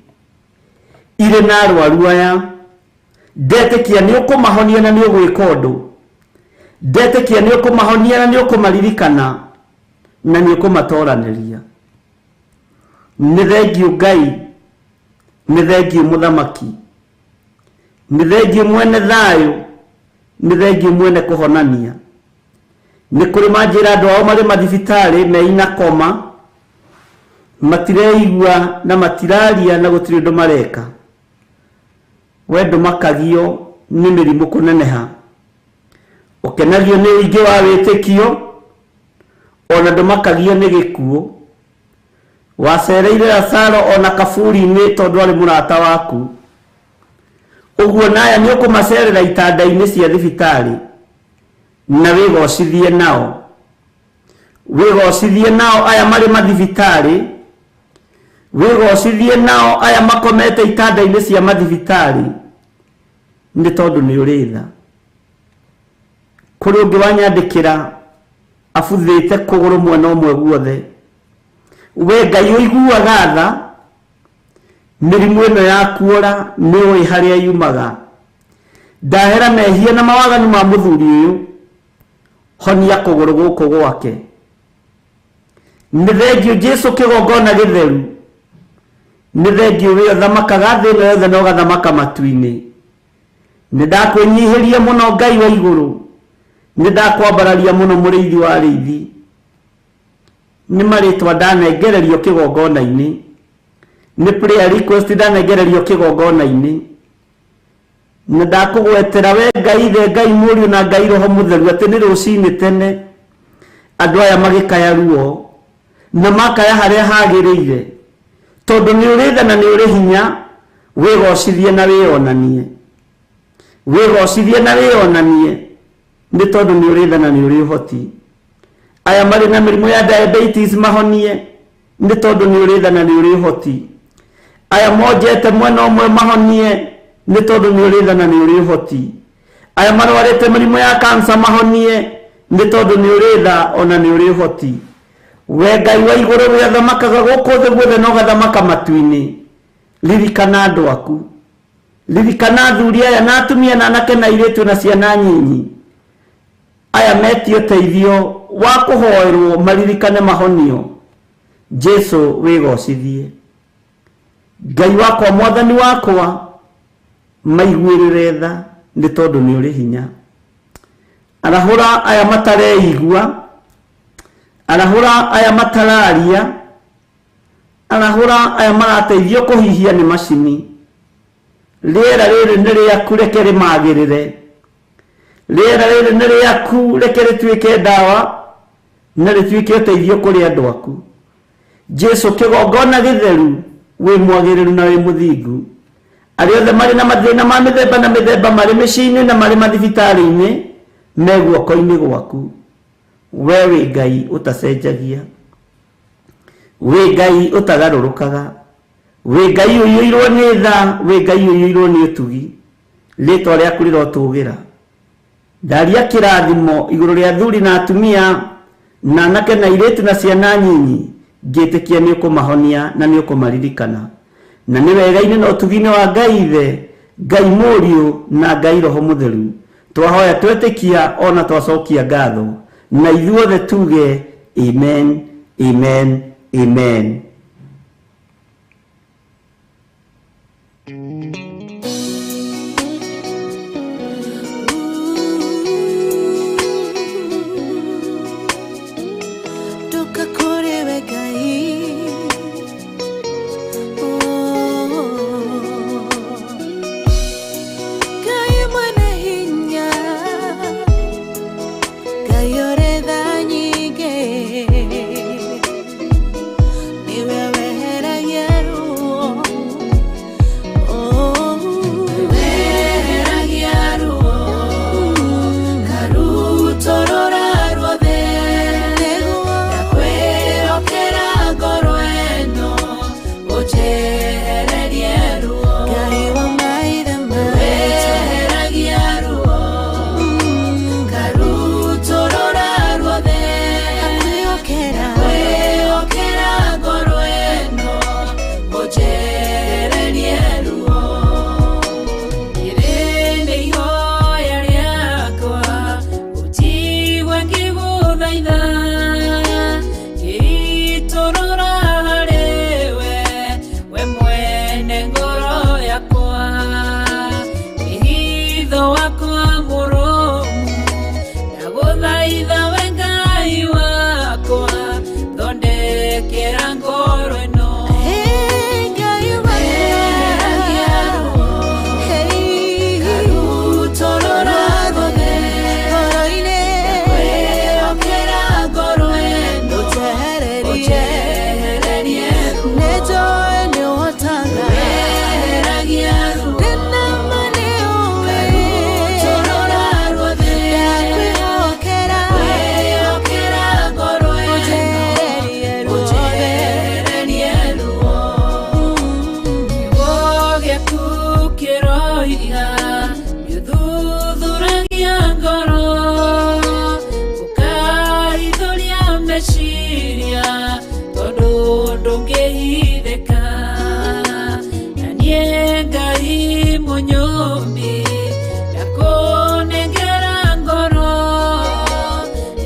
irĩ na arwaru aya. Ndetĩkia nĩ ũkũmahonia na nĩ ũgwĩka ũndũ. Ndetĩkia nĩ ũkũmahonia na nĩ ũkũmaririkana na nĩ ũkũmatoranĩria. Nĩ thengiũ Ngai, nĩ thengiũ mũthamaki, nĩ thengiũ mwene thayũ, nĩ thengiũ mwene kũhonania. Nĩ kũrĩ manjĩra andũ ao marĩ mathibitarĩ meina koma, matireigua na matiraria na gũtirĩ ũndũ mareka. We ndũmakagio nĩ mĩrimũ kũneneha, ũkenagio nĩ ũingĩ wa wĩtĩkio, ona ndũmakagio nĩ gĩkuũ. Wacereire Lazaro ona kaburi-inĩ tondũ arĩ mũrata waku. Ũguo naya nĩ ũkũmacerera itanda-inĩ cia thibitarĩ na wĩgocithie nao. Wĩgocithie nao aya marĩ mathibitarĩ, wĩgocithie nao aya makomete itanda-inĩ cia mathibitarĩ, nĩ tondũ nĩ ũrĩ tha. Kũrĩ ũngĩ wanyandĩkĩra Abuthĩte kũgũrũ mwena ũmwe guothe. We Ngai ũiguaga tha, mĩrimũ ĩno ya kuora nĩ ũĩ harĩa yumaga. Ndahera mehia na mawaganu ma mũthuri ũyũ, honia kũgũrũ gũkũ gwake. Nĩ thengio Jesu kĩgongona gĩtheru, nĩ thengio we ũthamakaga thĩ ĩno yothe na ũgathamaka matu-inĩ. Nĩ ndakwĩnyihĩria mũno Ngai wa igũrũ, nĩ ndakwambararia mũno mũrĩithi wa arĩithi. Nĩ marĩtwa ndanengererio kĩgongona-inĩ, nĩ prayer request ndanengererio kĩgongona-inĩ. Nĩ ndakũgwetera we Ngai Ithe, Ngai Mũriũ na Ngai Roho Mũtheru atĩ nĩ rũcinĩ tene andũ aya magĩkaya ruo na makaya harĩa hagĩrĩire, tondũ nĩ ũrĩ tha na nĩ ũrĩ hinya. Wĩgocithie na wĩonanie, wĩgocithie na wĩonanie, nĩ tondũ nĩ ũrĩ tha na nĩ ũrĩ ũhoti. Aya marĩ na mĩrimũ ya diabetes mahonie, nĩ tondũ nĩ ũrĩ tha na nĩ ũrĩ ũhoti. Aya monjete mwena ũmwe mahonie, nĩ tondũ nĩ ũrĩ tha na nĩ ũrĩ ũhoti. Aya marwarĩte mĩrimũ ya cancer mahonie, nĩ tondũ nĩ ũrĩ tha ona nĩ ũrĩ ũhoti. We Ngai wa igũrũ we ũthamakaga gũkũ thĩ guothe na ũgathamaka matu-inĩ, ririkana andũ aku, ririkana athuri aya na atumia na anake na airĩtu na ciana nyinyi. Aya metio ũteithio wa kũhoerwo maririkane mahonio. Jesu wĩgocithie. Ngai wakwa, mwathani wakwa, maiguĩrĩre tha nĩ tondũ nĩ ũrĩ hinya. Arahũra aya matareigua, arahũra aya matararia, arahũra aya marateithio kũhihia nĩ macini. Rĩera rĩrĩ nĩ rĩaku, reke rĩmagĩrĩre. Rĩera rĩrĩ nĩ rĩaku, reke rĩtuĩke ndawa na rĩtuĩke ũteithio kũrĩ andũ aku. Jesu kĩgongona gĩtheru, wĩ mwagĩrĩru na wĩ mũthingu. Arĩa othe marĩ na mathĩna ma mĩthemba na mĩthemba, marĩ mĩciĩ-inĩ na marĩ mathibitarĩ-inĩ, me guoko-inĩ gwaku. We wĩ Ngai ũtacenjagia, wĩ Ngai ũtagarũrũkaga, wĩ Ngai ũiyũirwo nĩ tha, wĩ Ngai ũiyũirwo nĩ ũtugi. Rĩtwa rĩaku rĩrotũgĩra. Ndaria kĩrathimo igũrũ rĩa athuri na atumia na anake na airĩtu na ciana nyinyi, ngĩtĩkia nĩ ũkũmahonia na nĩ ũkũmaririkana. Na nĩ wega-inĩ na ũtugi-inĩ wa Ngai Ithe, Ngai Mũriũ na Ngai Roho Mũtheru, twahoya twetĩkia ona twacokia ngatho, na ithuothe tuge amen, amen, amen. Ndoka kũrĩ we Ngai. Oh. Ngai mwene hinya, Ngai ũrĩ tha nyingĩ, nĩwe weheragia ruo. Oh. Ndũngĩhithĩka na niĩ Ngai mũnyũmbi ndakũnengera ngoro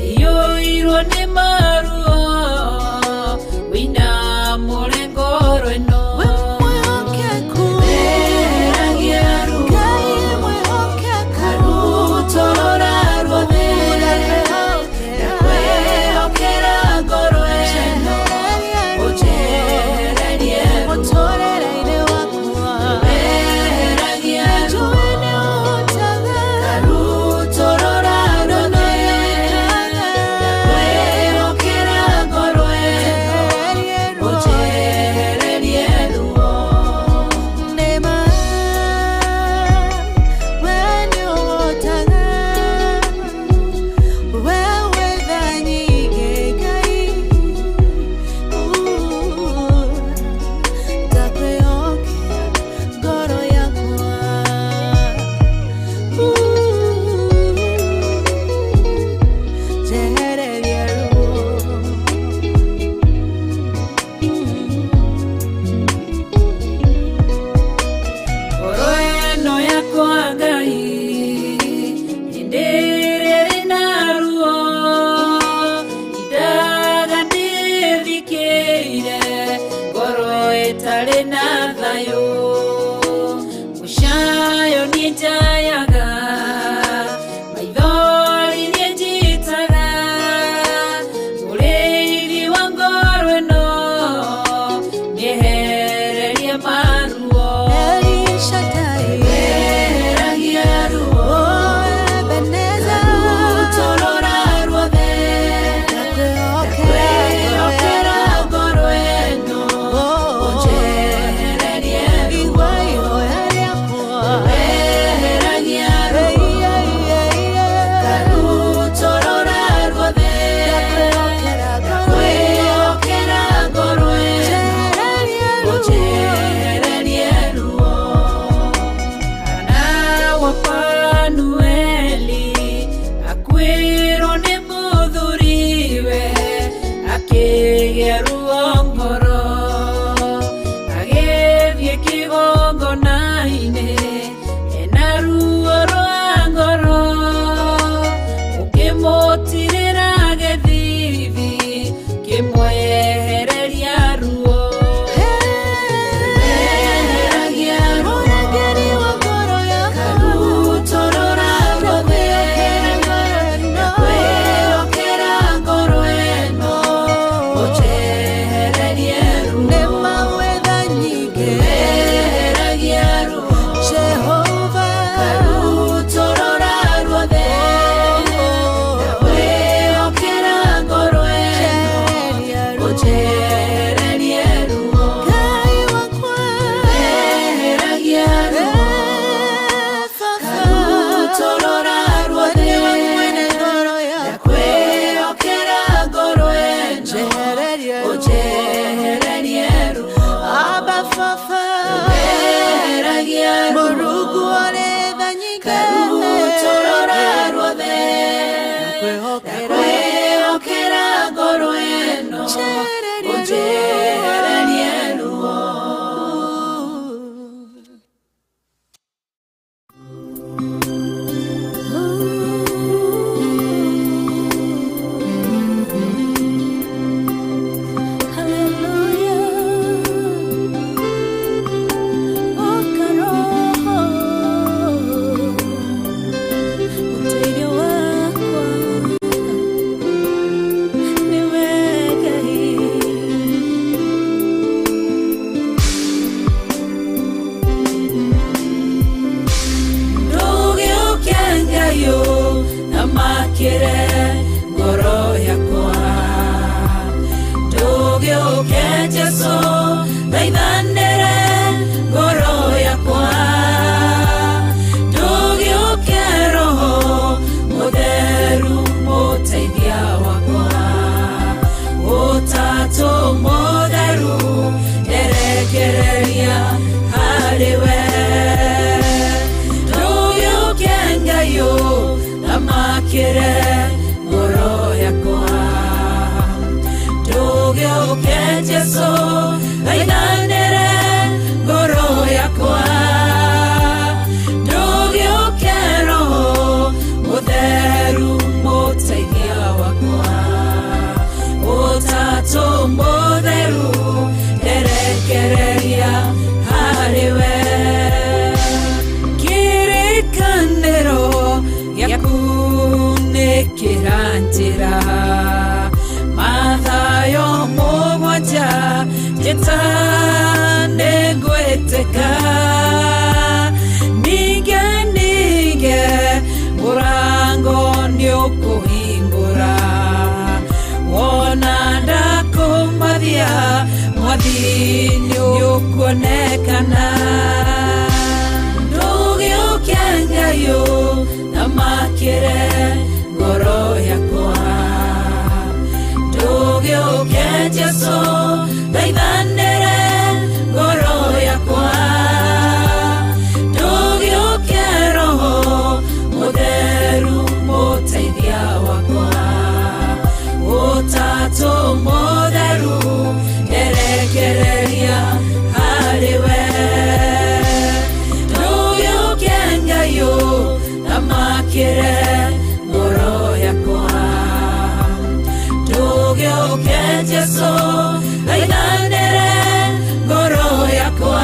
iyũirwo nĩ maruo wĩna mũre ngoro ĩno. Weheragia ruo karũtorora ruothe, ndakwĩhokera ngoro ĩno ũnjehererie ruo. Weheragia ruo karũtorora ruothe, ndakwĩhokera ngoro ĩno ũnjehererie ruo. Ngoro ĩno yakwa Ngai hĩndĩ ĩrĩa ĩrĩ na ruo indaga ndĩthikĩire ngoro ĩtarĩ na thayũ mũcayo niĩ njayaga maithori niĩ njitaga mũrĩithi wa ngoro ĩno mĩehererie maruo. Weheragia ruo karũtorora ruothe, ndakwĩhokera ngoro ĩno ũnjehererie ruo. Weheragia ruo karũtorora ruothe, ndakwĩhokera ngoro ĩno ũnjehererie ruo. Hana wa Fanueli akuĩrwo nĩ mũthuriwe akĩgĩa ruo ngoro agĩthiĩ kĩgongona-inĩ ena ruo rwa ngoro ũkĩmũtirĩra gĩthithi kĩmwehereria ruo. Weheragia ruo karũtorora ruothe, ndakwĩhokera ngoro ĩno ũnjehererie ruo. Weheragia ruo karũtorora ruothe, ndakwĩhokera ngoro ĩno ũnjehererie ruo. Weheragia ruo karũtorora ruothe, ndakwĩhokera ngoro ĩno ũnjehererie ruo. Weheragia ruo karũtorora ruothe, ndakwĩhokera ngoro ĩno ũnjehererie ruo. Nĩ wega. nĩngwĩtĩka ninge ninge mũrango nĩũkũhingũra wona ndakũmathia mwathi nĩũkuonekana ndũgĩũke Ngai ũthamakĩre ngoro yakwa ndũgĩũke Jesũ thaithanĩre ngoro yakwa ndũgĩũke Roho Mũtheru mũteithia wakwa Ũtatũ Mũtheru erekereria harĩ we ndũgĩũke Ngai ũthamakĩre ngoro yakwa ndũgĩũke Jesũ thaithanĩre ngoro yakwa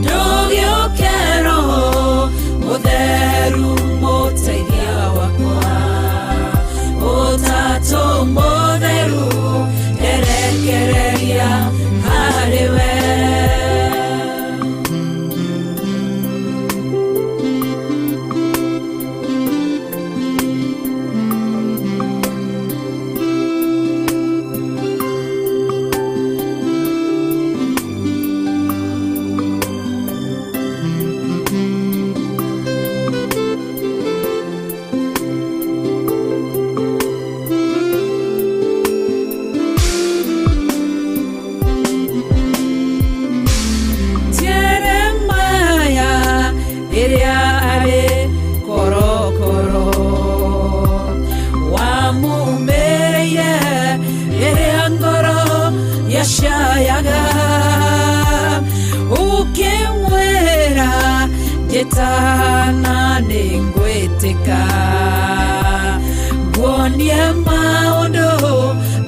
ndũgĩũke Roho Mũtheru mũteithia wakwa Ũtatũ Mũtheru erekereria harĩ we. Jeremaya rĩrĩa arĩ korokoro wamumĩrĩire rĩrĩa ngoro yacayaga ũkĩmwĩra njĩtana nĩngwĩtĩka nguonie maũndũ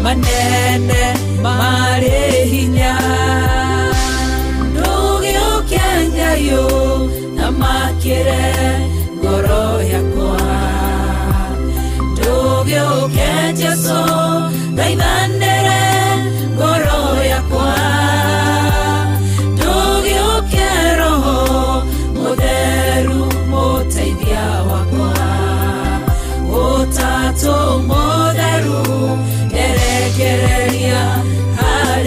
manene marĩ hinya ndũgĩũke Ngai ũthamakĩre ngoro yakwa ndũgĩũke Jesũ thaithanĩre ngoro yakwa ndũgĩũke Roho Mũtheru mũteithia wakwa Ũtatũ Mũtheru erekereria harĩ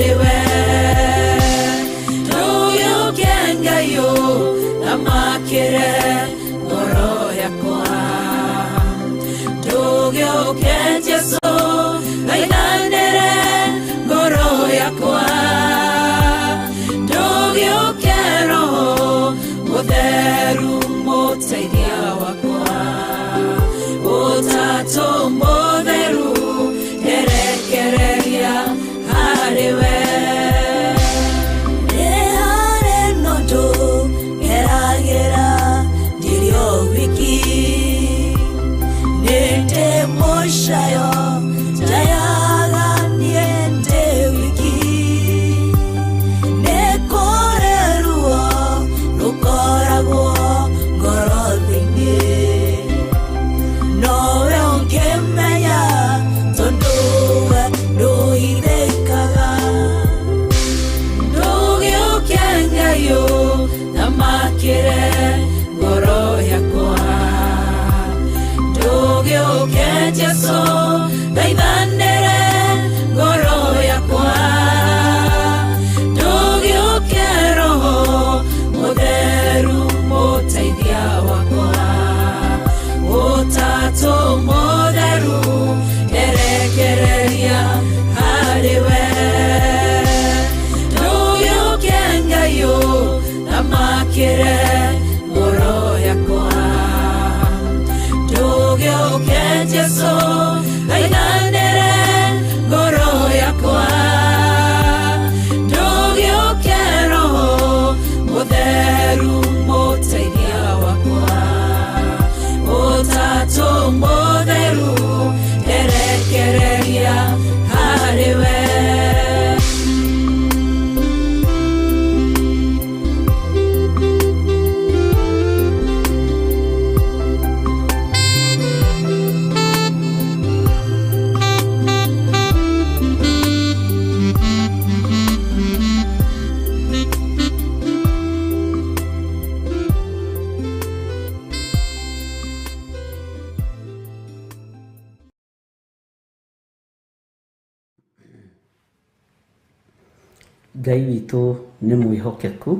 Ngai witũ nĩ mwĩhokeku.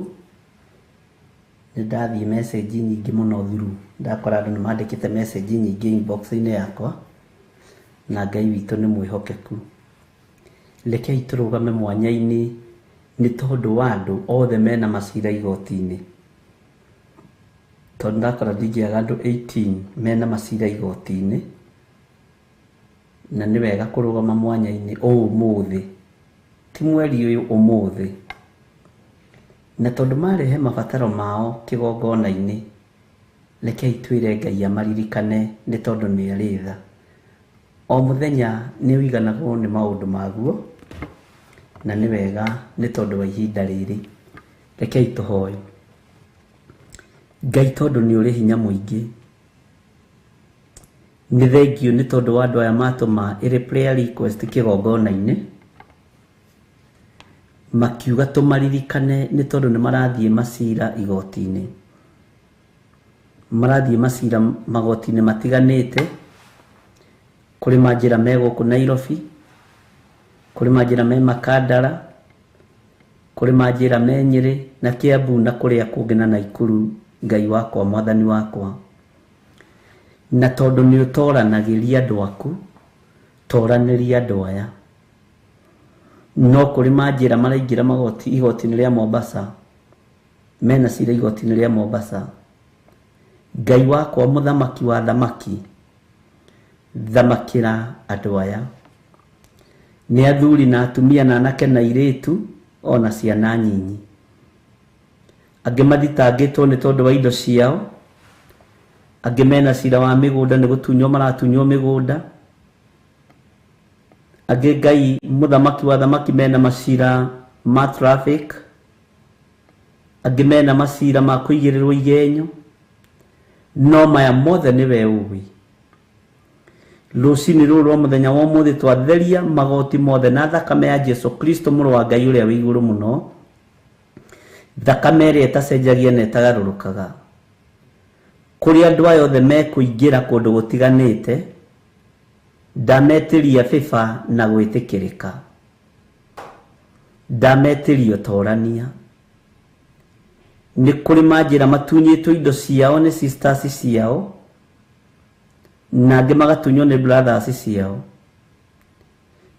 Nĩ ndathiĩ message nyingĩ mũno through, ndakora andũ nĩ mandĩkĩte message nyingĩ inbox-inĩ yakwa, na Ngai witũ nĩ mwĩhokeku. Rekei tũrũgame mwanya-inĩ nĩ tondũ wa andũ othe mena macira igoti-inĩ, tondũ ndakora ndingĩaga andũ 18 mena macira igoti-inĩ, na nĩ wega kũrũgama mwanya-inĩ ũmũthĩ, ti mweri ũyũ, ũmũthĩ. Na tondũ marehe mabataro mao kĩgongona-inĩ, rekei twĩre Ngai amaririkane nĩ tondũ nĩ arĩ tha. O mũthenya nĩ ũiganagwo nĩ maũndũ maguo, na nĩ wega nĩ tondũ wa ihinda rĩrĩ. Rekei tũhoe. Ngai tondũ nĩ ũrĩ hinya mũingĩ, nĩ thengiũ nĩ tondũ wa andũ aya matũma ĩrĩ prayer request kĩgongona-inĩ, makiuga tũmaririkane nĩ tondũ nĩ marathiĩ macira igoti-inĩ. Marathiĩ macira magoti-inĩ matiganĩte, kũrĩ manjĩra me gũkũ Nairobi, kũrĩ manjĩra me Makandara, kũrĩ manjĩra me Nyĩrĩ na Kiambu na kũrĩa kũngĩ na Naikuru. Ngai wakwa, mwathani wakwa, na tondũ nĩ ũtoranagĩria andũ aku, toranĩria andũ aya. No kũrĩ manjĩra maraingĩra magoti igoti-inĩ rĩa Mombasa, mena cira igoti-inĩ rĩa Mombasa. Ngai wakwa, mũthamaki wa thamaki, thamakĩra andũ aya. Nĩ athuri na atumia na anake na airĩtu ona ciana nyinyi. Angĩ mathitangĩtwo nĩ tondũ wa indo ciao, angĩ mena cira wa mĩgũnda nĩ gũtunywo maratunywo mĩgũnda, angĩ Ngai mũthamaki wa thamaki mena macira ma traffic, angĩ mena macira ma kũigĩrĩrwo igenyo. No maya mothe nĩwe ũĩ. Rũcinĩ rũrũ rwa mũthenya wa ũmũthĩ twatheria magoti mothe na thakame ya Jesu Kristo mũrũ wa Ngai ũrĩa wĩ igũrũ mũno, thakame ĩrĩa ĩtacenjagia na ĩtagarũrũkaga. Kũrĩa andũ aya othe mekũingĩra kũndũ gũtiganĩte, ndametĩria favor na gwĩtĩkĩrĩka, ndametĩria ũtorania. Nĩ kũrĩ manjĩra matunyĩtwo indo ciao nĩ sisters ciao, na angĩ magatunywo nĩ brothers ciao.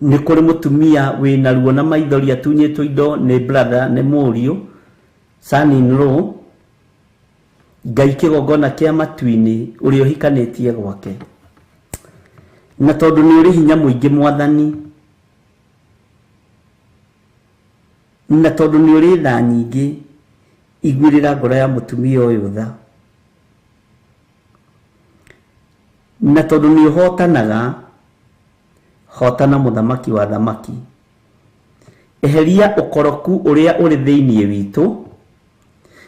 Nĩ kũrĩ mũtumia wĩna ruo na maithori atunyĩtwo indo nĩ brother, nĩ mũriũ, son in law. Ngai kĩgongona kĩa matu-inĩ ũrĩa ũhikanĩtie gwake, na tondũ nĩ ũrĩ hinya mũingĩ mwathani, na tondũ nĩ ũrĩ tha nyingĩ, iguĩrĩra ngoro ya mũtumia ũyũ tha. Na tondũ nĩ ũhotanaga, hotana mũthamaki wa thamaki. Eheria ũkoroku ũrĩa ũrĩ thĩinĩ witũ,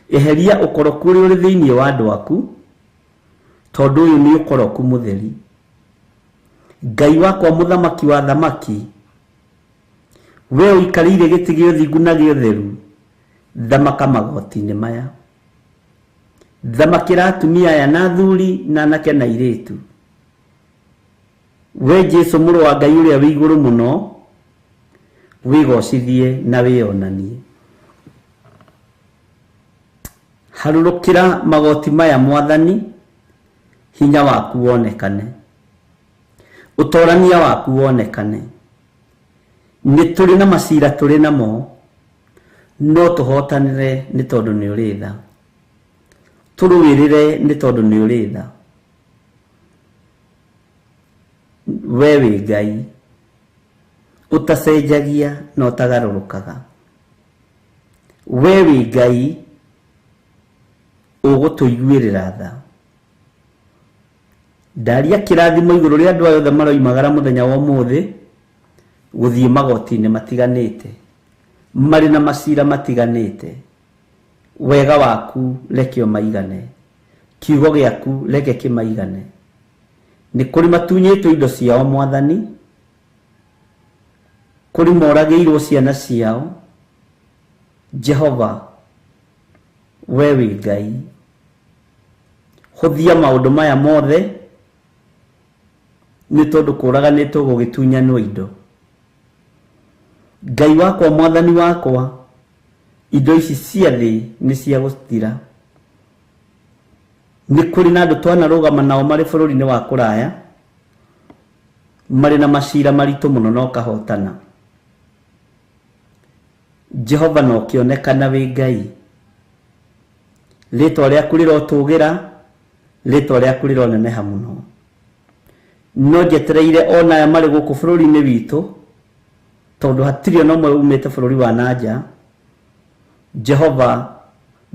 eheria ũkoroku ũrĩa ũrĩ thĩinĩ wa andũ aku, tondũ ũyũ nĩ ũkoroku mũtheri. Ngai wakwa mũthamaki wa thamaki, we ũikarĩire gĩtĩ gĩa ũthingu na gĩa ũtheru, thamaka magoti-inĩ maya. Thamakĩra atumia aya na athuri na anake na airĩtu. We Jesu mũrũ wa Ngai ũrĩa wĩ igũrũ mũno, wĩgocithie na wĩonanie. Harũrũkĩra magoti maya mwathani, hinya waku wonekane, ũtorania waku wonekane. Nĩ tũrĩ na macira tũrĩ namo, no tũhotanĩre nĩ tondũ nĩ ũrĩ tha. Tũrũĩrĩre nĩ tondũ nĩ ũrĩ tha. We wĩ Ngai ũtacenjagia na ũtagarũrũkaga. We wĩ Ngai ũgũtũiguĩrĩra tha. Ndaria kĩrathimo igũrũ rĩa andũ aya othe maroimagara mũthenya wa ũmũthĩ gũthiĩ magoti-inĩ matiganĩte, marĩ na macira matiganĩte. Wega waku reke ũmaigane, kiugo gĩaku reke kĩmaigane. Nĩ kũrĩ matunyĩtwo indo ciao mwathani, kũrĩ moragĩirwo ciana ciao. Jehova, we wĩ Ngai, hũthia maũndũ maya mothe nĩ tondũ kũraganĩtwo gũgĩtunyanwo indo. Ngai wakwa, mwathani wakwa, Indo ici cia thĩ nĩ cia gũthira. Nĩ kũrĩ na andũ twanarũgama nao marĩ bũrũri-inĩ wa kũraya, marĩ na macira maritũ mũno na ũkahotana. Jehova no kĩonekana wĩ Ngai. Rĩtwa rĩaku rĩrotũgĩra, rĩtwa rĩaku rĩroneneha mũno. No njetereire ona aya marĩ gũkũ bũrũri-inĩ witũ, tondũ hatirĩ ona ũmwe umĩte bũrũri wa na nja. Jehova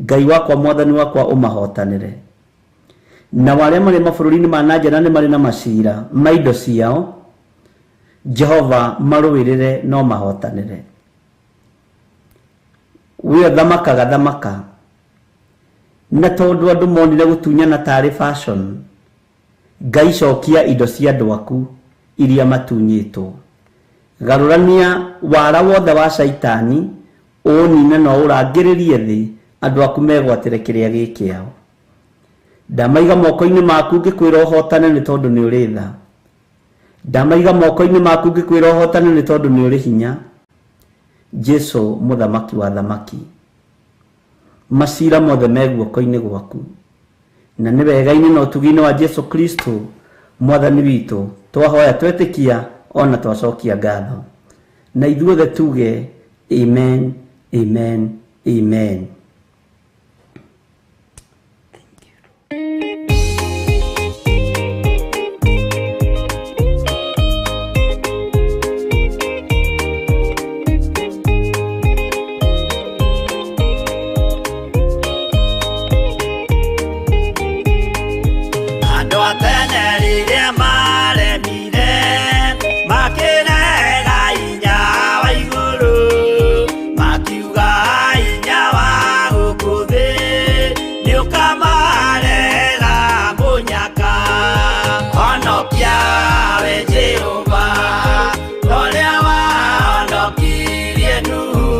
Ngai wakwa, mwathani wakwa, ũmahotanĩre. Na arĩa marĩ mabũrũri-inĩ ma na nja na nĩ marĩ na macira ma indo ciao, Jehova marũĩrĩre no mahotanĩre. We thamakaga thamaka. Na tondũ andũ monire gũtunyana tarĩ fashion, Ngai cokia indo cia andũ aku iria matunyĩtwo. Garũrania wara wothe wa caitani, ũũnine na ũrangĩrĩrie thĩ, andũ aku megwatĩre kĩrĩa gĩ kĩao. Ndamaiga moko-inĩ maku ngĩkwĩra ũhotane nĩ tondũ nĩ ũrĩ tha. Ndamaiga moko-inĩ maku ngĩkwĩra ũhotane nĩ tondũ nĩ ũrĩ hinya. Jesu mũthamaki wa thamaki, macira mothe me guoko-inĩ gwaku, na nĩ wega-inĩ na ũtugi-inĩ wa Jesu Kristo mwathani witũ twahoya twetĩkia ona twacokia ngatho, na ithuothe tuge amen, amen, amen. Andũ a tene rĩrĩa maremire, makĩrega hinya wa igũrũ, makiuga hinya wa gũkũ thĩ nĩũkamarega mũnyaka. Honokia we Jehova, ũrĩa wahonokirie Nuhu,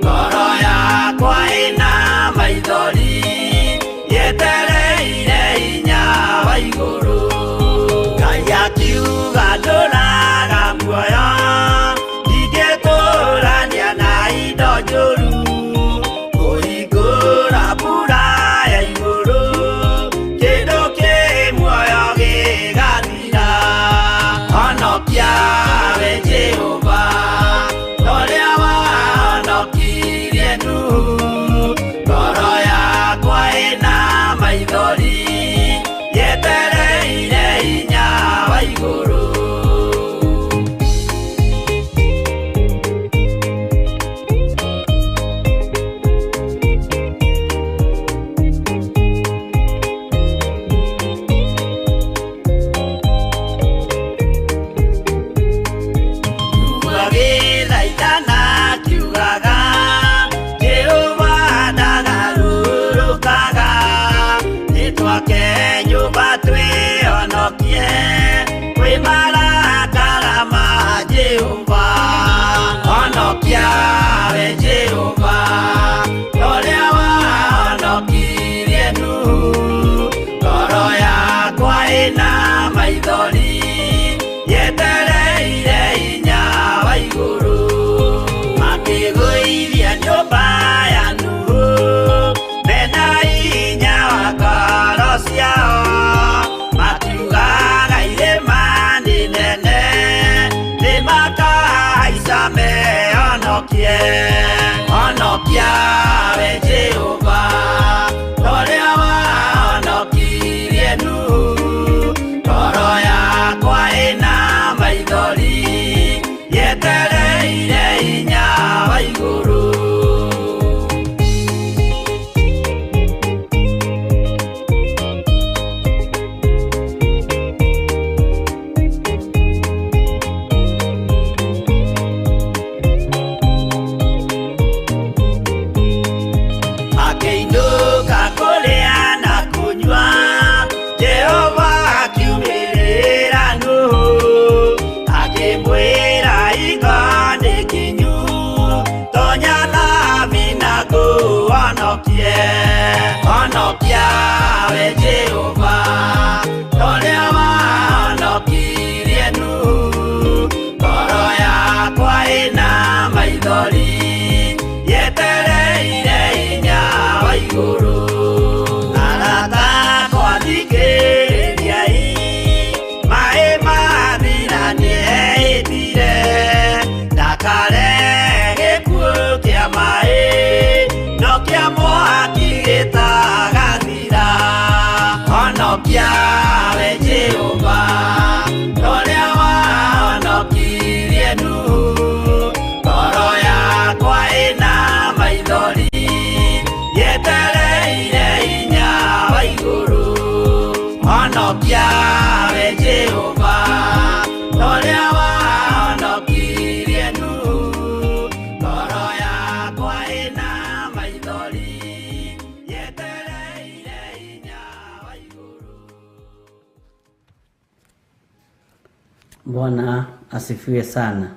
ngoro yakwa ĩna maithori, yetereire hinya wa igũrũ. Ngai akiuga ndũraga muoyo, ndingĩtũrania na indo njũru, kũhingũra mbura ya igũrũ, kĩndũ kĩ muoyo gĩgathira. Honokia we Jehova, ũrĩa wahonokirie Nuhu, ngoro yakwa ĩna maithori, yetereire hinya wa igũrũ. Agĩthaithana akiugaga, Jehova ndagarũrũkaga, nĩtwake nyũmba twĩhonokie kwĩ marakara ma Jehova. Honokia we Jehova, ũrĩa wahonokirie Nuhu, ngoro yakwa ĩna maithori, yetereire hinya wa igũrũ. Makĩgũithia nyũmba ya Nuhu, mena hinya wa ngoro ciao, makiugaga irĩma nĩ nene, nĩmakahaica mehonokie. Honokia we Jehova, ũrĩa wahonokirie Nuhu, ngoro yakwa ĩna maithori, yetereire hinya wa igũrũ. Akĩinũka kũrĩa na kũnyua, Jehova akiumĩrĩra Nuhu, akĩmwĩra hingo nĩ kinyu, tonya thabina ngũhonokie. Honokia we Jehova, ũrĩa wahonokirie Nuhu, ngoro yakwa ĩna maithori, yetereire igũrũ. Arata akwa thikĩrĩriai, maĩ mathira nĩehĩtire, ndakare gĩkuũ kĩa maĩ, no kĩa mwaki gĩtagathira. Honokia we Jehova, ũrĩa wahonokirie Nuhu, ngoro yakwa ĩna maithori, yetereire hinya wa igũrũ. Honokia we Jehova, ũrĩa wahonokirie Nuhu, ngoro yakwa ĩna maithori, yetereire hinya wa igũrũ. Bwana asifiwe sana.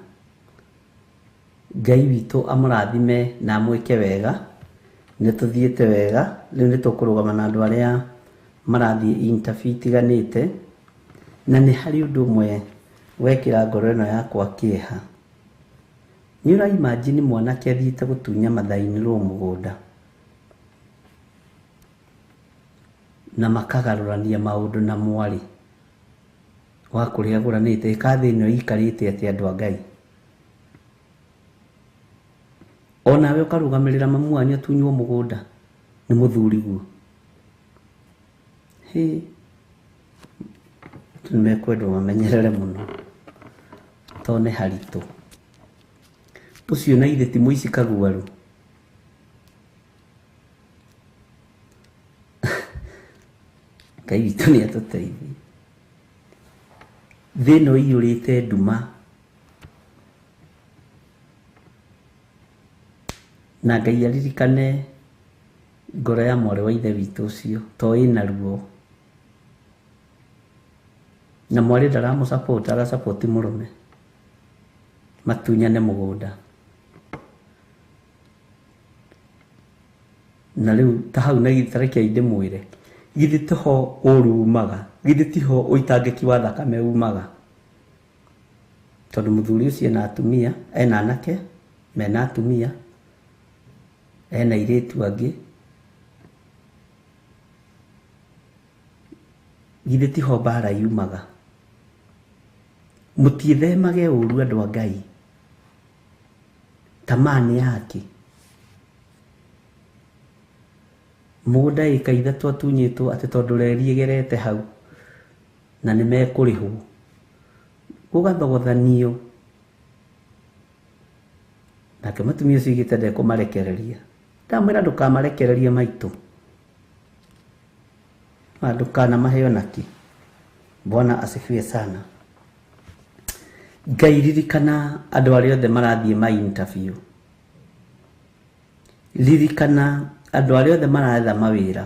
Ngai witũ amũrathime na amwĩke wega. Nĩ tũthiĩte wega, rĩu nĩ tũkũrũgama na andũ arĩa marathiĩ interview itiganĩte, na nĩ harĩ ũndũ ũmwe wekĩra ngoro ĩno yakwa kĩeha. Nĩ ũra imagine mwanake athiĩte gũtunya mathainĩrwo mũgũnda na makagarũrania maũndũ na mwarĩ wa kũrĩa agũranĩte. Ĩka thĩ ĩno ĩikarĩte atĩ andũ a Ngai. Onawe ũkarũgamĩrĩra mamu wanyu atunywo mũgũnda nĩ mũthuri guo. Hĩ, andũ nĩmekwendwo mamenyerere mũno tondũ nĩ haritũ. Ũcio na ithe ti mũici kaguaru. Ngai witũ nĩ atũteithie. Thĩ ĩno ĩiyũrĩte nduma na Ngai aririkane ngoro ya mwarĩ wa ithe witũ ũcio to ĩna ruo. Na mwarĩ ndaramũ support, ara support mũrũme matunyane mũgũnda. Na rĩu ta hau na tareke ndĩmwĩre, githĩ tiho ũru umaga, githĩ tiho ũitangĩki wa thakame umaga. Tondũ mũthuri ũcio ena atumia, ena anake mena atumia, ena airĩtu angĩ. Githĩ tiho mbara yumaga. Mũtiĩthemage ũru andũ a Ngai. Tamaa nĩ yake. Mũgũnda ĩka ithatũ atunyĩtwo atĩ tondũ reri ĩgerete hau na nĩ mekũrĩhwo. Gũgathogothanio. Nake mũtumia ũcio augĩte ndekũmarekereria. Ndamwĩra ndũkamarekererie maitũ. Ndũkanamahe ona kĩ. Bwana asifiwe sana. Ngai ririkana andũ arĩa othe marathiĩ ma interview. Ririkana andũ arĩa othe maretha mawĩra.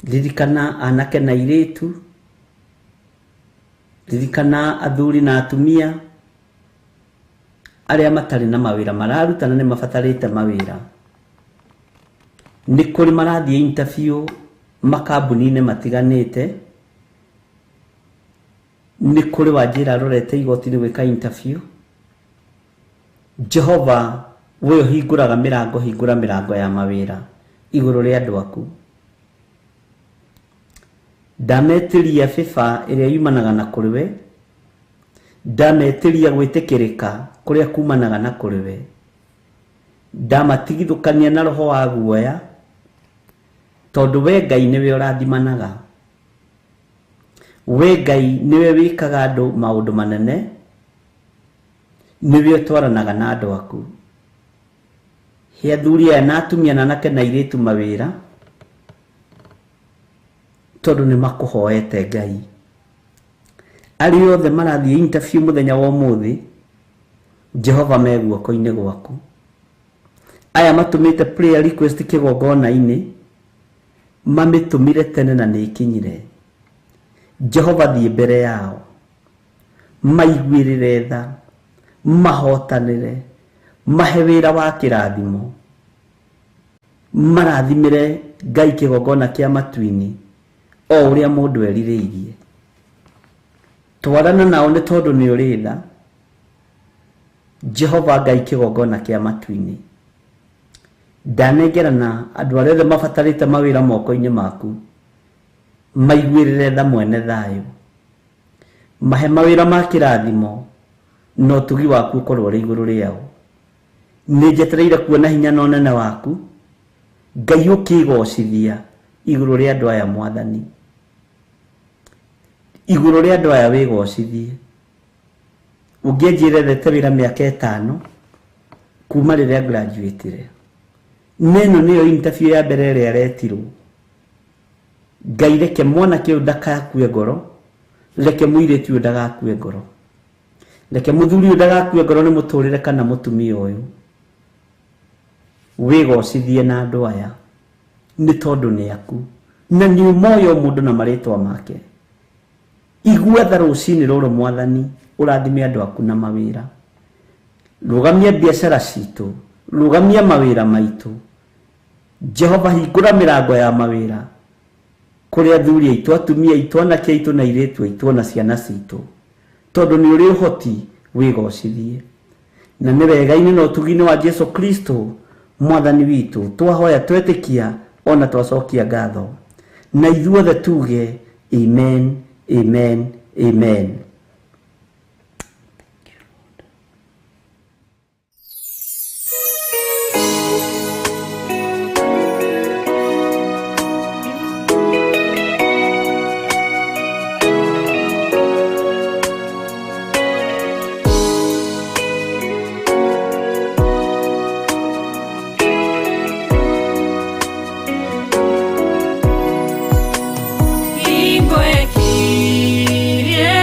Ririkana anake na airĩtu. Ririkana athuri na atumia arĩa matarĩ na mawĩra mararuta na nĩ mabatarĩte mawĩra. Nĩ kũrĩ marathiĩ interview makambuni-inĩ matiganĩte. Nĩ kũrĩ wanjĩra arorete igoti-inĩ gwĩka interview. Jehova we ũhingũraga mĩrango, hingũra mĩrango ya mawĩra igũrũ rĩa andũ aku. Ndametĩria favor ĩrĩa yumanaga na kũrĩ we, ndametĩria gwĩtĩkĩrĩka kũrĩa kumanaga na kũrĩ we, ndamatigithũkania na roho wa guoya, tondũ we Ngai nĩwe ũrathimanaga. We Ngai nĩwe wĩkaga andũ maũndũ manene, nĩwe ũtwaranaga na andũ aku. He athuri aya na atumia na anake na airĩtu mawĩra, tondũ nĩ makũhoete Ngai. Arĩa othe marathiĩ interview mũthenya wa ũmũthĩ, Jehova me guoko-inĩ gwaku. Aya matũmĩte prayer request kĩgongona-inĩ, mamĩtũmire tene na nĩ ĩkinyire. Jehova thiĩ mbere yao, maiguĩrĩre tha, mahotanĩre, mahe wĩra wa kĩrathimo, marathimĩre Ngai kĩgongona kĩa matu-inĩ o ũrĩa mũndũ erirĩirie. Twarana nao nĩ tondũ nĩ ũrĩ tha. Jehova Ngai kĩgongona kĩa matu-inĩ. Ndanengerana andũ arĩa othe mabatarĩte mawĩra moko-inĩ maku, maiguĩrĩre tha mwene thayũ, mahe mawĩra ma kĩrathimo, na ũtugi waku ũkorwo ũrĩ igũrũ rĩao. Nĩ njetereire kuona hinya na ũnene waku, Ngai ũkĩgocithia igũrũ rĩa andũ aya Mwathani, igũrũ rĩa andũ aya wĩgocithie. Ũngĩanjĩra ethete wĩra mĩaka 5 kuma rĩrĩa graduatire, na ĩno nĩyo interview ya mbere ĩrĩa aretirwo. Ngai reke mwanake ũyũ ndakakue ngoro, reke mũirĩtu ũyũ ndagakue ngoro, reke mũthuri ũyũ ndagakue ngoro nĩ mũtũrĩre kana mũtumia ũyũ. Wĩgocithie na andũ aya nĩ tondũ nĩ aku, na nĩ ũmoĩ o mũndũ na marĩtwa make. Igua tha rũcinĩ rũrũ Mwathani, ũrathime andũ aku na mawĩra. Rũgamia biacara citũ, rũgamia mawĩra maitũ. Jehova hingũra mĩrango ya mawĩra kũrĩ athuri aitũ, atumia aitũ, anake aitũ na airĩtu aitũ ona ciana citũ, tondũ nĩ ũrĩ ũhoti wĩgocithie. Na nĩ wega-inĩ na ũtugi-inĩ wa Jesu Kristo Mwathani witũ twahoya twetĩkia ona twacokia ngatho, na ithuothe tuge amen, amen, amen. Hingo ĩkirie.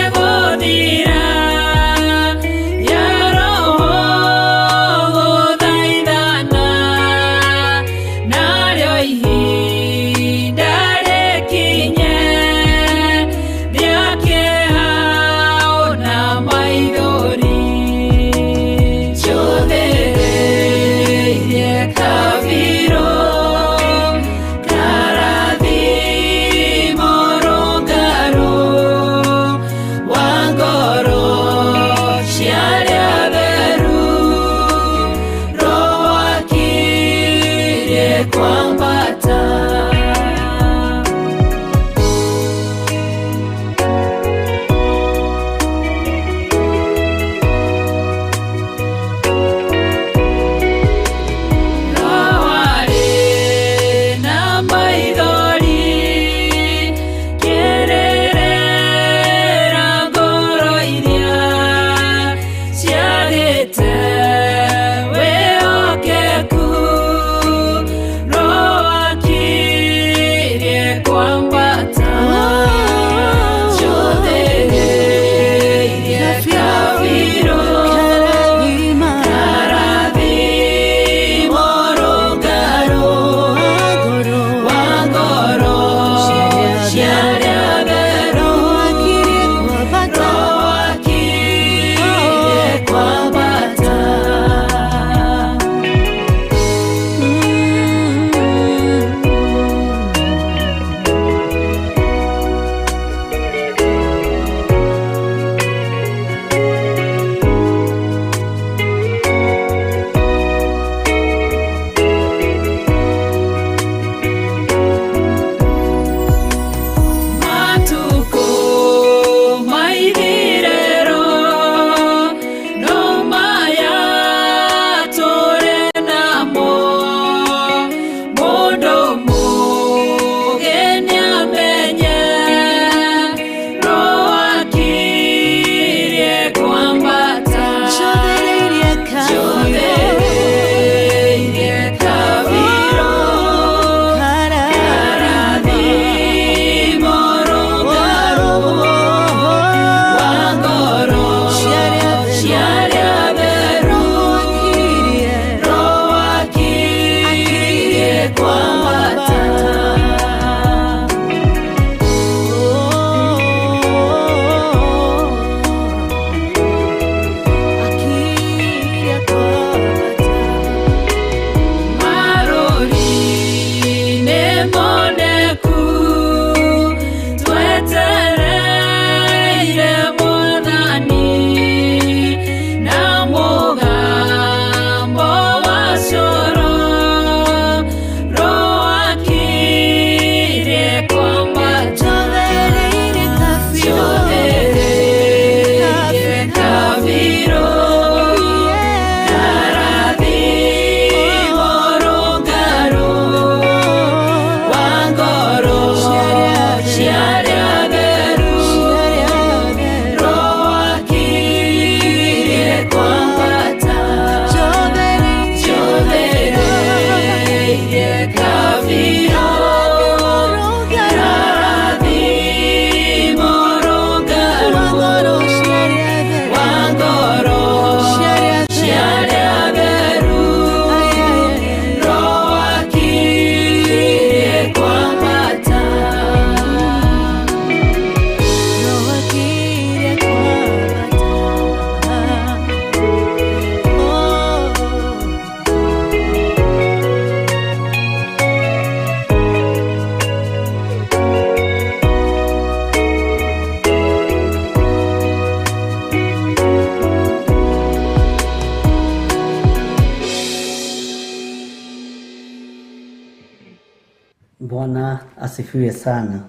Bwana asifiwe sana.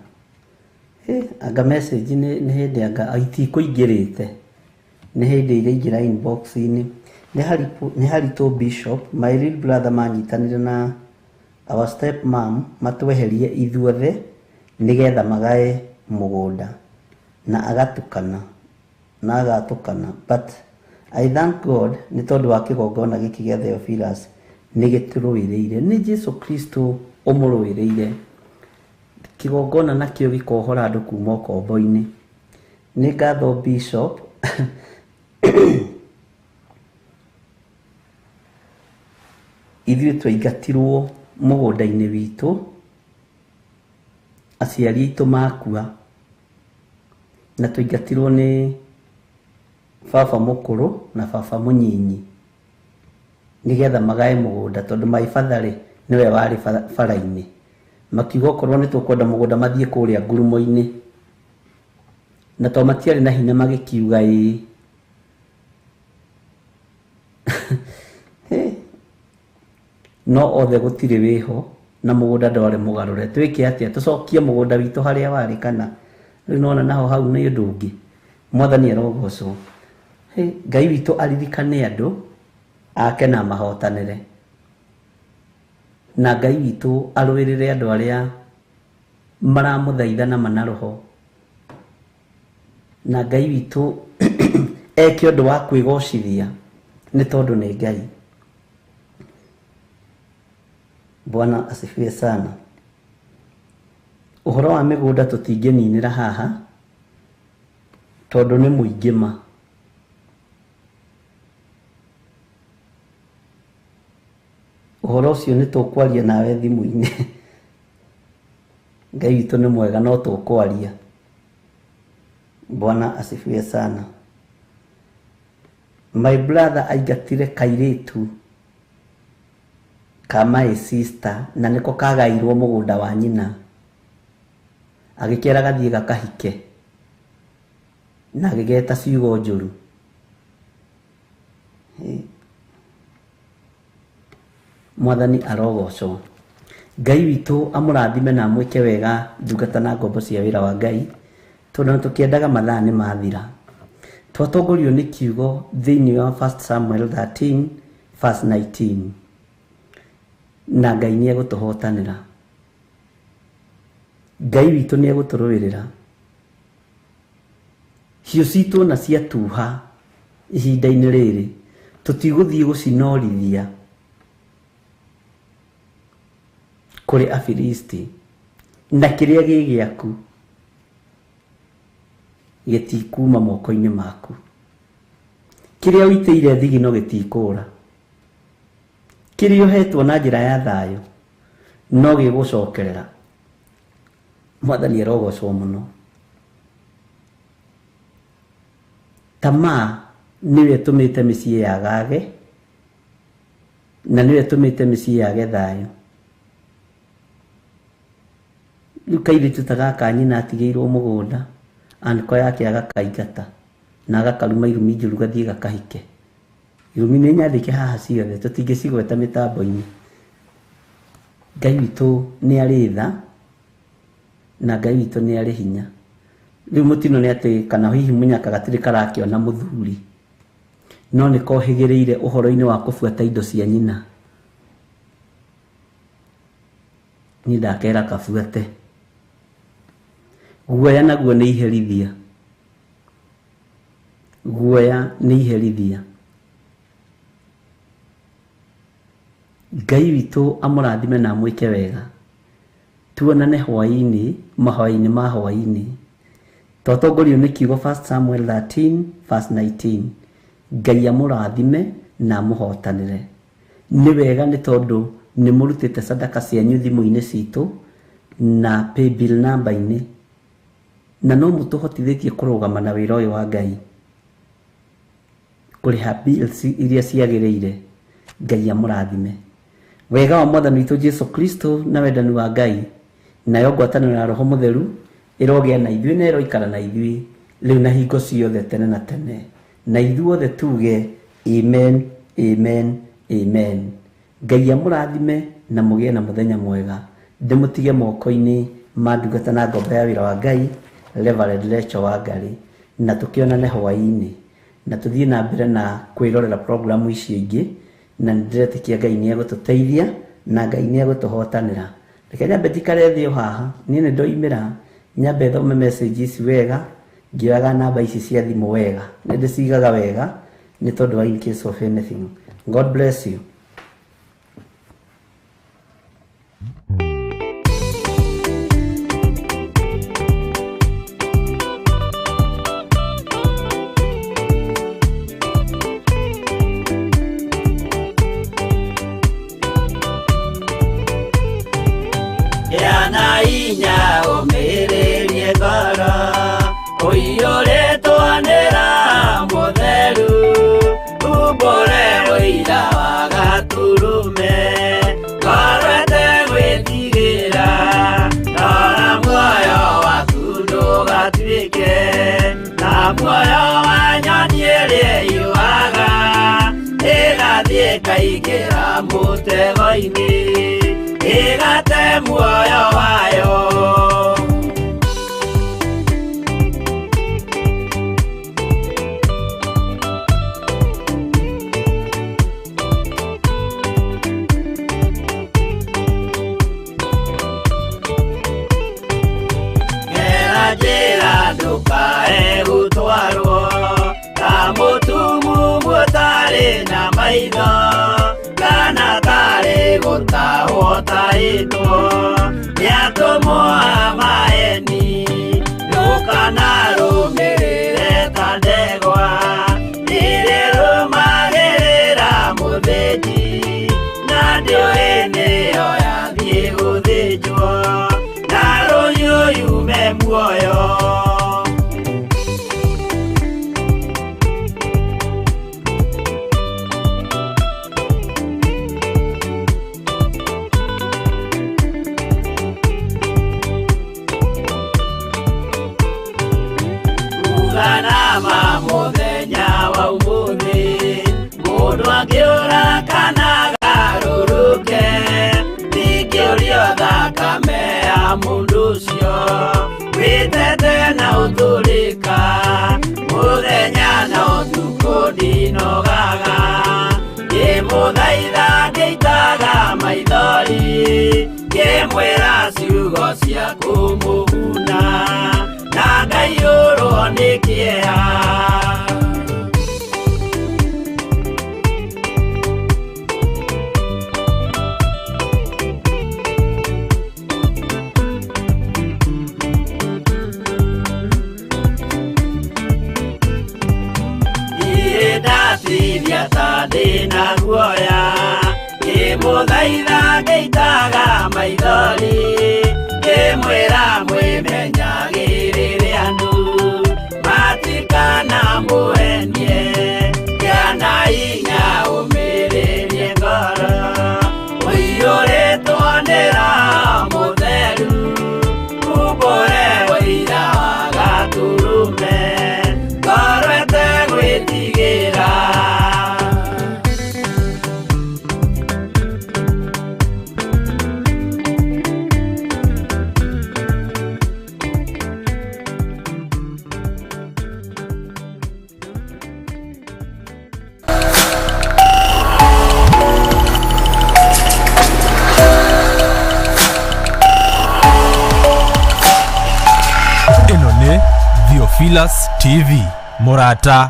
Anga message nĩ hĩndĩ anga itikũingĩrĩte, nĩ hĩndĩ iraingĩra inbox-inĩ. Nĩ haritũ Bishop, my real brother manyitanire na our step mom matweherie ithuothe nĩgetha magae mũgũnda na agatukana na agatukana, but I thank God nĩ tondũ wa kĩgongona gĩkĩ gĩa Theophilus nĩ gĩtũrũĩrĩire, nĩ Jesu Kristo ũmũrũĩrĩire. Kĩgongona nakĩo gĩkohora andũ kuma ũkombo-inĩ. Nĩ ngatho Bishop ithuĩ twaingatirwo mũgũnda-inĩ witũ, aciari aitũ makua, na twaingatirwo nĩ baba mũkũrũ na baba mũnyinyi nĩgetha magae mũgũnda, tondũ my father rĩ nĩwe warĩ bara-inĩ. Makiuga okorwo nĩ tũkwenda mũgũnda mathiĩ kũrĩa ngurumo-inĩ, na to matiarĩ na hinya magĩkiuga ĩĩ. No othe gũtirĩ wĩho na mũgũnda ndwarĩ mũgarũre. Twĩke atĩa? Tũcokie mũgũnda witũ harĩa warĩ kana? Rĩu nĩwona naho hau nĩ ũndũ ũngĩ. Mwathani arogocwo. Ngai witũ aririkane andũ ake na mahotanĩre, na Ngai witũ arũĩrĩre andũ arĩa maramũthaitha na manaroho, na Ngai witũ eke ũndũ wa kwĩgocithia nĩ tondũ nĩ Ngai. Bwana asifiwe sana. Ũhoro wa mĩgũnda tũtingĩninĩra haha tondũ nĩ mũingĩ ma. Ũhoro ũcio nĩ tũkwaria nawe thimũ-inĩ. Ngai witũ nĩ mwega, no tũkwaria. Bwana asifiwe sana. My brother aingatire kairĩtu ka my sister na nĩko kagairwo mũgũnda wa nyina, agĩkĩra gathiĩ gakahike na agĩgeta ciugo njũru. Mwathani arogocwo. Ngai witũ amũrathime na amwĩke wega ndungata na ngombo cia wĩra wa Ngai, tondũ tũkĩendaga mathaa nĩ mathira. Twatongorio nĩ kiugo thĩinĩ wa 1 Samuel 13 verse 19, na Ngai nĩ egũtũhotanĩra. Ngai witũ nĩ egũtũrũĩrĩra. Hiũ citũ na ciatuha ihinda-inĩ rĩrĩ tũtigũthiĩ gũcinorithia kũrĩ Afilisti, na kĩrĩa gĩ gĩaku gĩtikuma moko-inĩ maku, kĩrĩa ũitĩire thigino gĩtikũra, kĩrĩa ũhetwo na njĩra ya thayũ no gĩgũcokerera. Mwathani arogocwo mũno. Tamaa nĩwe ĩtũmĩte mĩciĩ yagage, na nĩwe ĩtũmĩte mĩciĩ yage thayũ. Rĩu kairĩtu ta gaka nyina atigĩirwo mũgũnda, anko yake agakaingata na agakaruma irumi njũru gathiĩ gakahike. Irumi nĩ nyandĩke haha ciothe, tũtingĩcigweta mĩtambo-inĩ. Ngai witũ nĩ arĩ tha na Ngai witũ nĩ arĩ hinya. Rĩu mũtino nĩ atĩ kana hihi mũnyaka gatirĩ karakĩona mũthuri, no nĩ kohĩgĩrĩire ũhoro-inĩ wa kũbuata indo cia nyina. Niĩ ndakera kabuate. Guoya naguo nĩ iherithia. Guoya nĩ iherithia. Ngai witũ amũrathime na amwĩke wega. Tuonane hwaĩ-inĩ, mahoya-inĩ ma hwaĩ-inĩ. Twatongorio nĩ kiugo 1 Samuel 13 verse 19. Ngai amũrathime na amũhotanĩre. Nĩ wega nĩ tondũ nĩ mũrutĩte sadaka cianyu thimũ-inĩ citũ na paybill number-inĩ, na no mũtũhotithĩtie kũrũgama na wĩra ũyũ wa Ngai, kũrĩha bills iria ciagĩrĩire. Ngai amũrathime. Wega wa Mwathani witũ Jesu Kristo na wendani wa Ngai nayo ngwatanĩro ya Roho Mũtheru ĩrogĩa na ithuĩ na ĩroikara na ithuĩ rĩu na hingo ciothe tene na tene, na ithuothe tuge amen, amen, amen. Ngai amũrathime na mũgĩe na mũthenya mwega. Ndĩmũtige moko-inĩ ma ndungata na ngombo ya wĩra wa Ngai, Reverend Rachel Wangari, na tũkĩonane hwaĩ-inĩ, na tũthiĩ na mbere na kwĩrorera programu icio ingĩ, na nĩndĩretĩkia Ngai nĩ egũtũteithia na Ngai nĩ egũtũhotanĩra. Reke nyambe njikare thĩ o haha, niĩ nĩ ndoimĩra, nyambe thome message ici wega, ngĩoyaga namba ici cia thimũ wega, nĩ ndĩcigaga wega nĩ tondũ wa in case of anything. God bless you. Gĩa na hinya ũmĩrĩrie ngoro, ũiyũrĩtwo nĩ Roho Mũtheru, umbũre ũira wa Gatũrũme, ngoro ĩtegwĩtigĩra, rora muoyo waku ndũgatuĩke ta muoyo wa nyoni ĩrĩa ĩũaga, ĩgathiĩ ĩkaingĩra mũtego-inĩ, ĩgate muoyo wayo. Gera njĩra ndũkae gũtwarwo ta mũtumumu ũtarĩ na maitho, kana tarĩ gũtahwo tahĩtwo nĩ atũmwo a maeni, ndũkanarũmĩrĩre ta ndegwa ĩrĩrũmagĩrĩra mũthĩnji, na ndĩũĩ nĩyo yathiĩ gũthĩnjwo, na rũhiũ yume muoyo. Uganama mũthenya wa ũmũthĩ, mũndũ angĩũra kana agarũrũke, ndingĩũrio thakame ya mũndũ ũcio, wĩtete na ũtũrĩka, mũthenya na ũtukũ ndinogaga, ngĩmũthaitha ngĩitaga maithori, ngĩmwĩra ciugo cia kũmũguna, na ngaiyũrwo nĩ kĩeha. Ndirĩ ndatithia ta ndĩna guoya, ngĩmũthaitha ngĩitaga maithori, ngĩmwĩra mwĩmenyagĩrĩre andũ, matikanamũhenie, gĩa na hinya ũmĩrĩrie ngoro, ũiyũrĩtwo nĩ Roho Mũtheru, umbũre ũira wa Gatũrũme, ngoro ĩtegwĩtigĩra. Ĩno nĩ Theophilus TV, mũrata